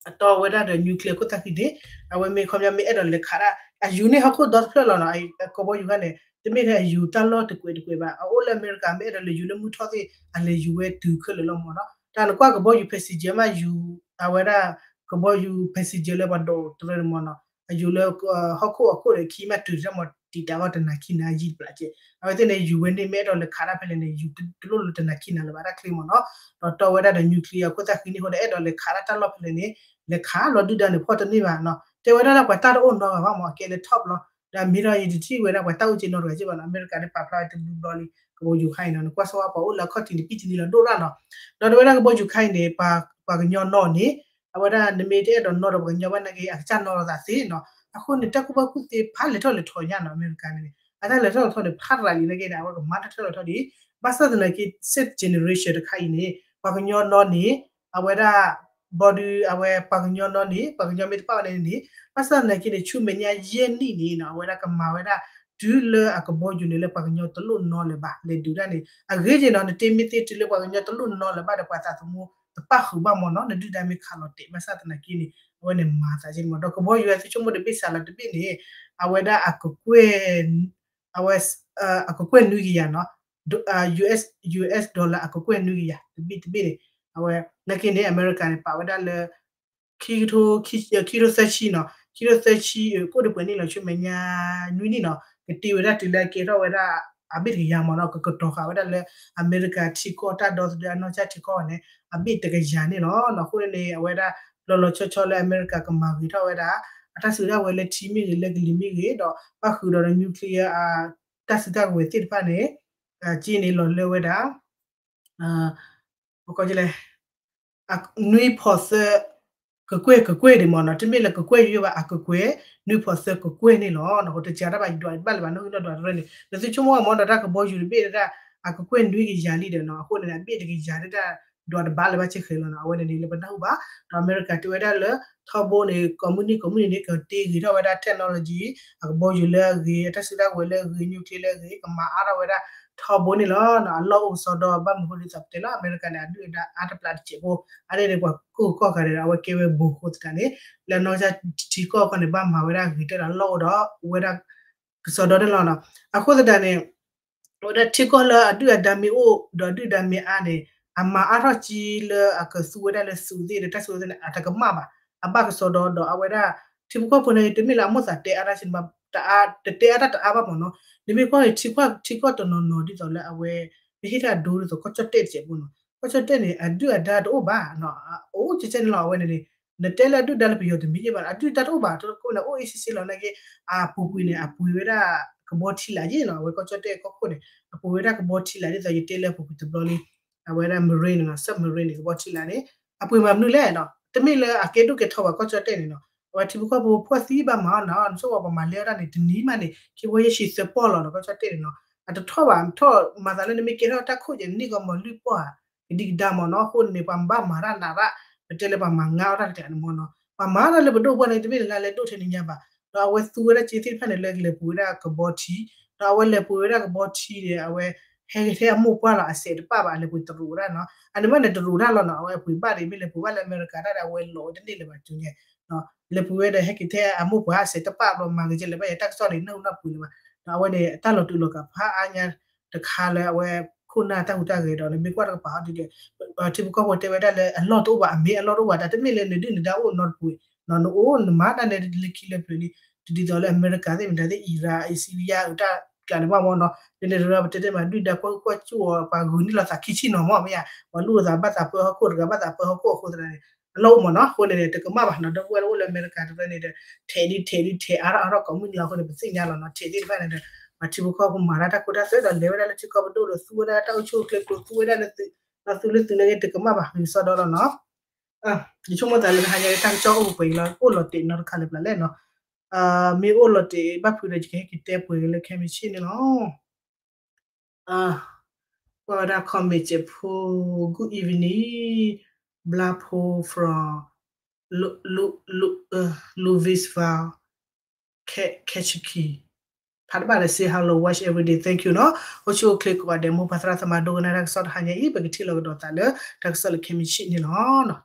အတီဝဲဒၣ်ဒီး nuclear ခိၣ်သၣ်ဃံန့ၣ် အဝဲမ့ၢ်ခီပညီမ့ၢ်အဲၣ်ဒိးလဲၤခးတၢ် အယူၤန့ၣ်ဟီၣ်ခိၣ်ဒီတဖျၢၣ်လီၤနီၤ, ကဘီယူၤခါန့ၣ် တမ့ၢ်ထဲအယူၤတၢ်လီၢ်တကွဲးတကွဲးဘၣ်, အအိၣ်လၢအမဲရကၤ မ့ၢ်အဲၣ်ဒိးလဲၤယူၤလၢမုၢ်ထီၣ်သ့ၣ် အလဲၤယူၤဝဲတုၤခဲလၢာ်လီၤမ့ၢ်နီၤ, တၢ်နကွၢ်ကဘီယူၤ passenger မ့ၢ်ယူၤ အဝဲဒၣ် ကဘီယူၤ passenger လၢပှၤဒိးတရၢန့ၣ်မ့ၢ်နီၤ, အယူၤလၢ ဟီၣ်ခိၣ်အခိၣ်ဒီးခံမ့ၢ်တုၤတၢ်မ့ၢ်တံာ်တာ်အီၤ တနၤခံနၤယံာ်တဘျီကဲး, အဝဲသ့ၣ်န့ၣ် ယူၤဝဲန့ၣ် မ့ၢ်အဲၣ်ဒိးလဲၤခးတၢ်ဖဲလဲၣ်န့ၣ် ယူၤတလိၣ်လၢတနၤခံနၤလၢၤဘၣ် တၢ်ချ့မ့ၢ်နီၤ, ဒီးတီဝဲဒၣ်ဒီး nuclear ခိၣ်သၣ်ဃံန့ၣ်အဃိဒီး အဲၣ်ဒိးလဲၤခးတၢ်တၢ်လီၢ်ဖဲလဲၣ်န့ၣ် လဲၤခးလီၤဒုၣ်ဒါန့ၣ် ဖီၣ်တန့ၢ်ဘၣ်နီၤ, တဲဝဲဒၣ်လၢပှၤတၢ်တအိၣ်နီတဂၤဘၣ်မ့ၢ် အကဲလၢ top လီၤ, ဒီးမ့ၢ်ဒီးယတထံၣ်ဝဲဒၣ်ပှၤတၢ်အိၣ်က့နီတဂၤက့ဘၣ်နီၤ, အမဲရကၤန့ၣ်ပာ်ဖျါဝဲတဘျီဘျီလံ ကဘီယူၤခါအံၤနီၤ, နကွၢ်ဆိဝဲပှၤအိၣ်လၢအခီၣ်ထံးန့ၣ် ပံၣ်တနံၤလီၤဒိၣ်ရၣ်နီၤ, ဒီးတဲဝဲဒၣ်ကဘီယူၤခါအံၤန့ၣ် ပှၤကညီနီၢ်န့ၣ် အဝဲဒၣ်နမ့ၢ်တအဲၣ်ဒိးနီၢ်ဒီးပှၤကညီဘၣ်နာ်က့ အကစၢ်နီၢ်လီၤသးသ့နီၤ, အဃိန့ၣ် တၢ်ကူၣ်ဘၣ်ကူၣ်သ့ဖးလဲၤထီၣ်လဲၤထီညါနီၤ, အမဲရကၤန့ၣ် အတၢ်လဲၤထီၣ်လဲၤထီန့ၣ် ဖးရၤလံနာ်က့န့ၣ် အဝဲကမၤတၢ်ထီၣ်လဲၤထီဒ် ဘၣ်ဆၣ်သနာ်က့ sixth generation တခါအံၤန့ၣ် ပှၤကညီနီၢ်န့ၣ် အဝဲဒၣ် ဘီဒုးအဝဲပှၤကညီနီၢ်န့ၣ် ပှၤကညီမ့ၢ်တပာ်ဝဲန့ၣ်န့ၣ် ဘၣ်ဆၣ်သနာ်က့န့ၣ် ဆူမဲာ်ညါယဲၢ်နံၣ်န့ၣ်နီၤ အဝဲဒၣ်ကမၤဝဲဒၣ် တုၤလၢအကဘီယူၤန့ၣ်လၢပှၤကညီတလိၣ်နီၢ်လၢၤဘၣ် လဲၤဒုးတၢ်န့ၣ် အဂ့ၢ်က့နီၤ နတ့မ့ၢ်သ့တုၤလၢပှၤကညီတလိၣ်နီၢ်လၢၤဘၣ်ဒီး ပှၤသးသမူတပၣ်ဃုာ်ဘၣ်မ့ၢ်နီၤ နဒုၣ်ဒါမ့ၢ်ခးလီၤတဲာ် ဘၣ်ဆၣ်သနာ်က့န့ၣ် အဝဲန့ၣ်မၤသးက့န့ၣ်မ့ၢ် ဒီးကဘီယူၤအသုဆိကမိၣ်တဘ့ၣ်စးလီၤတဘ့ၣ်န့ၣ် အဝဲဒၣ်အကကွဲၢ် အဝဲ အကကွဲၢ်နွံကယၤနီၤ US US dollar အကကွဲၢ်နွံကယၤ တဘ့ၣ်တဘ့ၣ်န့ၣ် အဝဲ နာ်က့န့ၣ် အမဲရကၤန့ၣ် ပာ်ဝဲဒၣ်လၢ ခံကထိ ခံကထိသၢဆံနီၤ ခံကထိသၢဆံ ကိၣ်ဒံးပှဲၤနံၣ်လီၤ ဆူမဲာ်ညါနွံနံၣ်နီၤ ကတ့ဝဲဒၣ်တုၤလၢအကဲထီၣ်ဝဲဒၣ် အဘ့ၣ်တကယၤမ့ၢ်နီၤ ကကတီၤဃာ်ဝဲဒၣ်လၢ အမဲရကၤထံကီၢ်တၢ်ဒီသဒၢအနီၢ်ကစၢ်ထံကီၢ်န့ၣ် အဘ့ၣ်တကယၤန့ၣ်လီၤ. အဃိန့ၣ် အဝဲဒၣ် လီၤလီၤဆီဆီလၢအမဲရကၤကမၤဂ့ၤထီၣ်ဝဲဒၣ် အတၢ်စုတၢ်ဝဲၤလၢထံမ့ၢ်ဂ့ၤ လၢကလံၤမ့ၢ်ဂ့ၤ ဒီးဘၣ်ဃုာ်ဒီး nuclear တၢ်စုတၢ်ဝဲၤသ့ၣ်တဖၣ်န့ၣ် က့န့ၣ်လီၤလၢဝဲဒၣ် ပကလဲၣ် နွံဖီသၢ ကကွဲၢ်ကကွဲၢ်ဒံးမ့ၢ်နီၤ တမ့ၢ်လၢကကွဲၢ်ယိယိဘၣ် အကကွဲၢ် နွံဖီသၢကကွဲၢ်န့ၣ်လီၤ. တစှၤတၢ်ဘၣ်ဒွးတဘၣ်လၢၤဘၣ် နီၣ်ဂံၢ်နီၣ်ဒွးတရၢန့ၣ် နသုဆိကမိၣ်မ့ၢ်ဒီးတၢ်ကဘီယူၤတဘ့ၣ်ဒၣ် အကကွဲၢ်နွံကယၤလံဒီးနီၤ အဃိန့ၣ် အဘ့ၣ်တကယၤဒၣ်ဒွးတဘၣ်လၢၤဘၣ်ဆ့ဃဲၤလီၤနီၤ အဝဲန့ၣ်န့ၣ် လၢပနၢ်ဟူဘၣ် ဒီးအမဲရကၤတဲဝဲဒၣ်လၢ ထီဘိန့ၣ် ကိးမုၢ်နံၤကိးမုၢ်နံၤန့ၣ် ကတ့ဂ့ၤထီၣ်ဝဲဒၣ် technology အကဘီယူၤလၢအဂ့ၤ အတၢ်စုတၢ်ဝဲၤလၢအဂ့ၤ nuclear လၢအဂ့ၤ ကမၤအါထီၣ်ဝဲဒၣ် ထီဘိန့ၣ်လီၤ. အလီၢ်အိၣ်ကစီဒီဘၣ်မနုၤအဃိဒ်သိးပတဲလီၤ အမဲရကၤန့ၣ် အဒုၣ်အဒါအါတပျးတစဲးဖိ အါန့ၣ်န့ၣ် ပှၤကိၢ်ကီၢ်ဂၤန့ၣ် အဝဲကဲဝဲဘူးအဃိသတးန့ၣ် လၢအနီၢ်ကစၢ်ထံကီၢ်ခီန့ၣ် ဘၣ်မၤဝဲဒၣ်ဂ့ၤတၢ်ဒီးလီၢ်အိၣ်ဒီး ဝဲဒၣ် ကစီဒီန့ၣ်လီၤ. အဃိသတးန့ၣ် အဝဲဒၣ်ထံကီၢ်လၢအဒုၣ်အဒါမ့ၢ်အိၣ် ဒီးအဒုၣ်အဒါမ့ၢ်အါန့ၣ် အမၤအါထီၣ်က့လၢအကသူဝဲဒၣ်လၢသုးသ့ၣ်ဒီးတၢ်စုသ့ၣ်န့ၣ် အတကမၣ်ဘၣ် အဘၣ်ကစီဒီဒီးအဝဲဒၣ် ထံဖိကီၢ်ဖိန့ၣ် တမ့ၢ်လၢအမိၣ်သးတဲအါတၢ်ဆ့ၣ် တတဲအါတၢ်တအါဘၣ်မ့ၢ်နီၤ နမ့ၢ်ကွၢ်န့ၣ် ထံကီၢ်တနီၤနီၤဒ်သိးလၢအဝဲ ပဟ့ၣ်တၢ်ဒိဒ်သိးကီၢ်ကၠီၣ်တဲၣ်တစဲးဖိနီၤ ကီၢ်ကၠီၣ်တဲၣ်န့ၣ် အဒုၣ်အဒါတအိၣ်ဘၣ် အိၣ်ကဲကဲန့ၣ်လီၤ အဝဲန့ၣ်န့ၣ် နတဲလၢအဒုၣ်ဒါလၢပယီၤတမံၤယဲၢ်ဘၣ် အဒုၣ်ဒါတအိၣ်ဘၣ် တခိၣ်န့ၣ် အိၣ်အ့ၣ်စ့ၣ်စ့ၣ်လီၤနာ်က့ အပူၤကွံာ်န့ၣ် အပှ့ၤဝဲဒၣ်ကဘီထံလာ်ယဲၢ်နီၤ အဝဲကီၢ်ကၠီၣ်တဲၣ်ကီၢ်ခိၣ်န့ၣ် အပှ့ၤဝဲဒၣ်ကဘီထံလာ်ဒ်သိးယတဲလၢအပူၤကွံာ်တဘျီလံ အဝဲဒၣ် marine နီၤ submarine န့ၣ် ကဘီထံလာ်န့ၣ် အပှ့ၤမၤမနုၤလဲၣ်နီၤ တမ့ၢ်လၢအကဲဒိၣ်ကဲထီဘၣ်ကီၢ်ကၠီၣ်တဲၣ်န့ၣ်နီၤ အဝဲထံဖိကီၢ်ဖိဖှီၣ်သံဘၣ်မၤအီၣ်နီၤ နဆိကမိၣ်ပှၤမၤလဲအီၣ်တၢ်န့ၣ် တနံၤမးန့ၣ် ခံဘီယဲၢ်ဆံသၢပီၢ်လီၤနီၤ ကီၢ်ကၠီၣ်တဲၣ်န့ၣ်နီၤ အတထီၣ်ဘၣ် ထီၣ်မၤသးလၢနမ့ၢ်ကဲထီၣ်တၢ်ခိၣ်ကဲန့ၣ် နံၣ်ကီမီၤလွံၢ်ပီၢ်ဧါ ကဒံကဒါမ့ၢ်နီၤ အဃိန့ၣ် ပှၤဘၣ်မၤတၢ်နးရၣ် ပတဲလၢပှၤမၤငါအီၣ်တၢ်တကျးန့ၣ်မ့ၢ်နီၤ ပှၤမၤတၢ်လၢပဒိၣ်ပှၢ်န့ၣ် တမ့ၢ်လၢလၢလဲဒိၣ်ထဲန့ၣ်ညါဘၣ် ဒီးအဝဲသူဝဲဒၣ်စ့သ့ၣ်တဖၣ်န့ၣ် လၢကလဲၤပှ့ၤဝဲဒၣ်ကဘီထံ ဒီးအဝဲလဲၤပှ့ၤဝဲဒၣ်ကဘီထံန့ၣ် အဝဲ ဟဲက့ၤထဲအမိၢ်ပှၢ်လီၤ အစဲးတပာ်ဘၣ် အလဲၤပှ့ၤတရူးဝဲဒၣ်နီၤ အန့ၣ်မ့ၢ်န့ၣ် တရူးတၢ်လီၤနီၤ အဝဲပှ့ၤဘၣ်န့ၣ် မ့ၢ်လဲၤပှ့ၤဘၣ်လၢအမဲရကၤတၢ်ဒီး အဝဲလီၤဝဲတန့ၢ်လၢၤဘၣ် ကၠိညါ လဲၤပှ့ၤဝဲဒီး ဟဲက့ၤထဲအမိၢ်ပှၢ်အစဲးတပာ်ဘျီ မၤဂ့ၤကဲလၢၤဘၣ် ယတၢ်ကစီၣ်န့ၣ် နၢ်ဟူနၢ်ပှ့ၤလၢၤဘၣ် ဒီးအဝဲန့ၣ် တၢ်လီၤတူာ်လီၤကာ်ဖးအါညါ တခါလၢအဝဲခိၣ်နၢ်တၢ်ဟူးတၢ်ဂဲၤဒီး နမ့ၢ်ကွၢ်တကပၤဟီဒ်ဒီး ထံဖိကီၢ်ဖိတဲဝဲဒၣ်လၢအလီၢ်တအိၣ်ဘၣ် အမ့ၢ်အလီၢ်တအိၣ်ဘၣ် တၢ်တမ့ၢ်လၢနဒုၣ်နဒါအိၣ်နီတပူၤ နအိၣ်နမၤတၢ်န့ၣ်လၢခံလၢပျၢၤလံ တဒ်သိးလၢအမဲရကၤသ့ၣ်မတၤသ့ၣ် အံရၣ် အံစံရံယါ တၢ်ကျးန့ၣ်ဘၣ်မ့ၢ်နီၤ ဒ်န့ၣ်ဒီးပတဲတ့ၢ်မး ဒုၣ်ဒါကွၢ်ဟုၣ်ကွၢ်စူၣ်အီၤ ပှၤဂုာ်န့ၢ်လီၤသးခံဆံနီၤမ့ၢ်မ့ၢ်ဧါ ပှၤလူၢ်အသးဘၣ်သးပၢဟီၣ်ခိၣ် တဂၤဘၣ်သးပၢဟီၣ်ခိၣ်အဃိသတးန့ၣ် အလီၢ်အိၣ်မ့ၢ်နီၤ အဃိန့ၣ်န့ၣ် တကမၣ်ဘၣ်နီၤ ဒီပုၢ်ဝဲၢ်လၢအိၣ်လၢအမဲရကၤတဖၣ်န့ၣ်ဒီး ထဲးဒ်ထဲးဒ်ထဲးအါထီၣ်အါထီၣ်ကိးမုၢ်နံၤလီၤအဃိန့ၣ် ပသ့ၣ်ညါလီၤနီၤ ထဲးသ့ၣ်တဖၣ်န့ၣ်ဒီး ပှၤထံဖိကီၢ်ဖိမၤတၢ်တၢ်ခိတၢ်သွဲဒီးလဲၤဝဲဒၣ်လၢထံကီၢ်ပဒိၣ်ဒီးသူဝဲဒၣ်တၢ်အိၣ်ဆူၣ်အိၣ်ချ့ကျိ သူဝဲဒၣ်လၢသုး ဒီးသုးလၢသုးန့ၣ်ဂ့ၤ တကမၣ်ဘၣ် ဂ့ၤကစီဒီလီၤနီၤ ယဆိကမိၣ်သးလၢတဟါညါတၢ်ကစီၣ်အိၣ်ပှဲၤအံၤလီၤ အိၣ်လီၤတဲာ်နီတခါလၢပျၢၤလဲၣ်နီၤ မ့ၢ်အိၣ်လီၤတဲာ်ဘၣ်ဖုးဒီး ယကဟဲက့ၤတဲပှဲၤက့ၤလၢခဲမုၢ်ဆ့ၣ်န့ၣ်လီၤ ကွၢ်ဝဲဒၣ် comment စဲးဖိ good evening ဘျါဖိ from Louisville Kentucky ဟးတဘၣ်လၢ say hello, watch every day, thank you နီၤ. အိၣ်ဆူၣ်အိၣ်ချ့ကိးဂၤဒဲး မိၢ်ပၢ်သရၣ်သမါဒိကနၣ်တၢ်ကစီၣ်တဟါညါအံၤ ပကထံၣ်လိာ်ကဒီးသးလၢ တၢ်ကစီၣ်လၢခဲမုၢ်ဆ့ၣ်န့ၣ်လီၤ.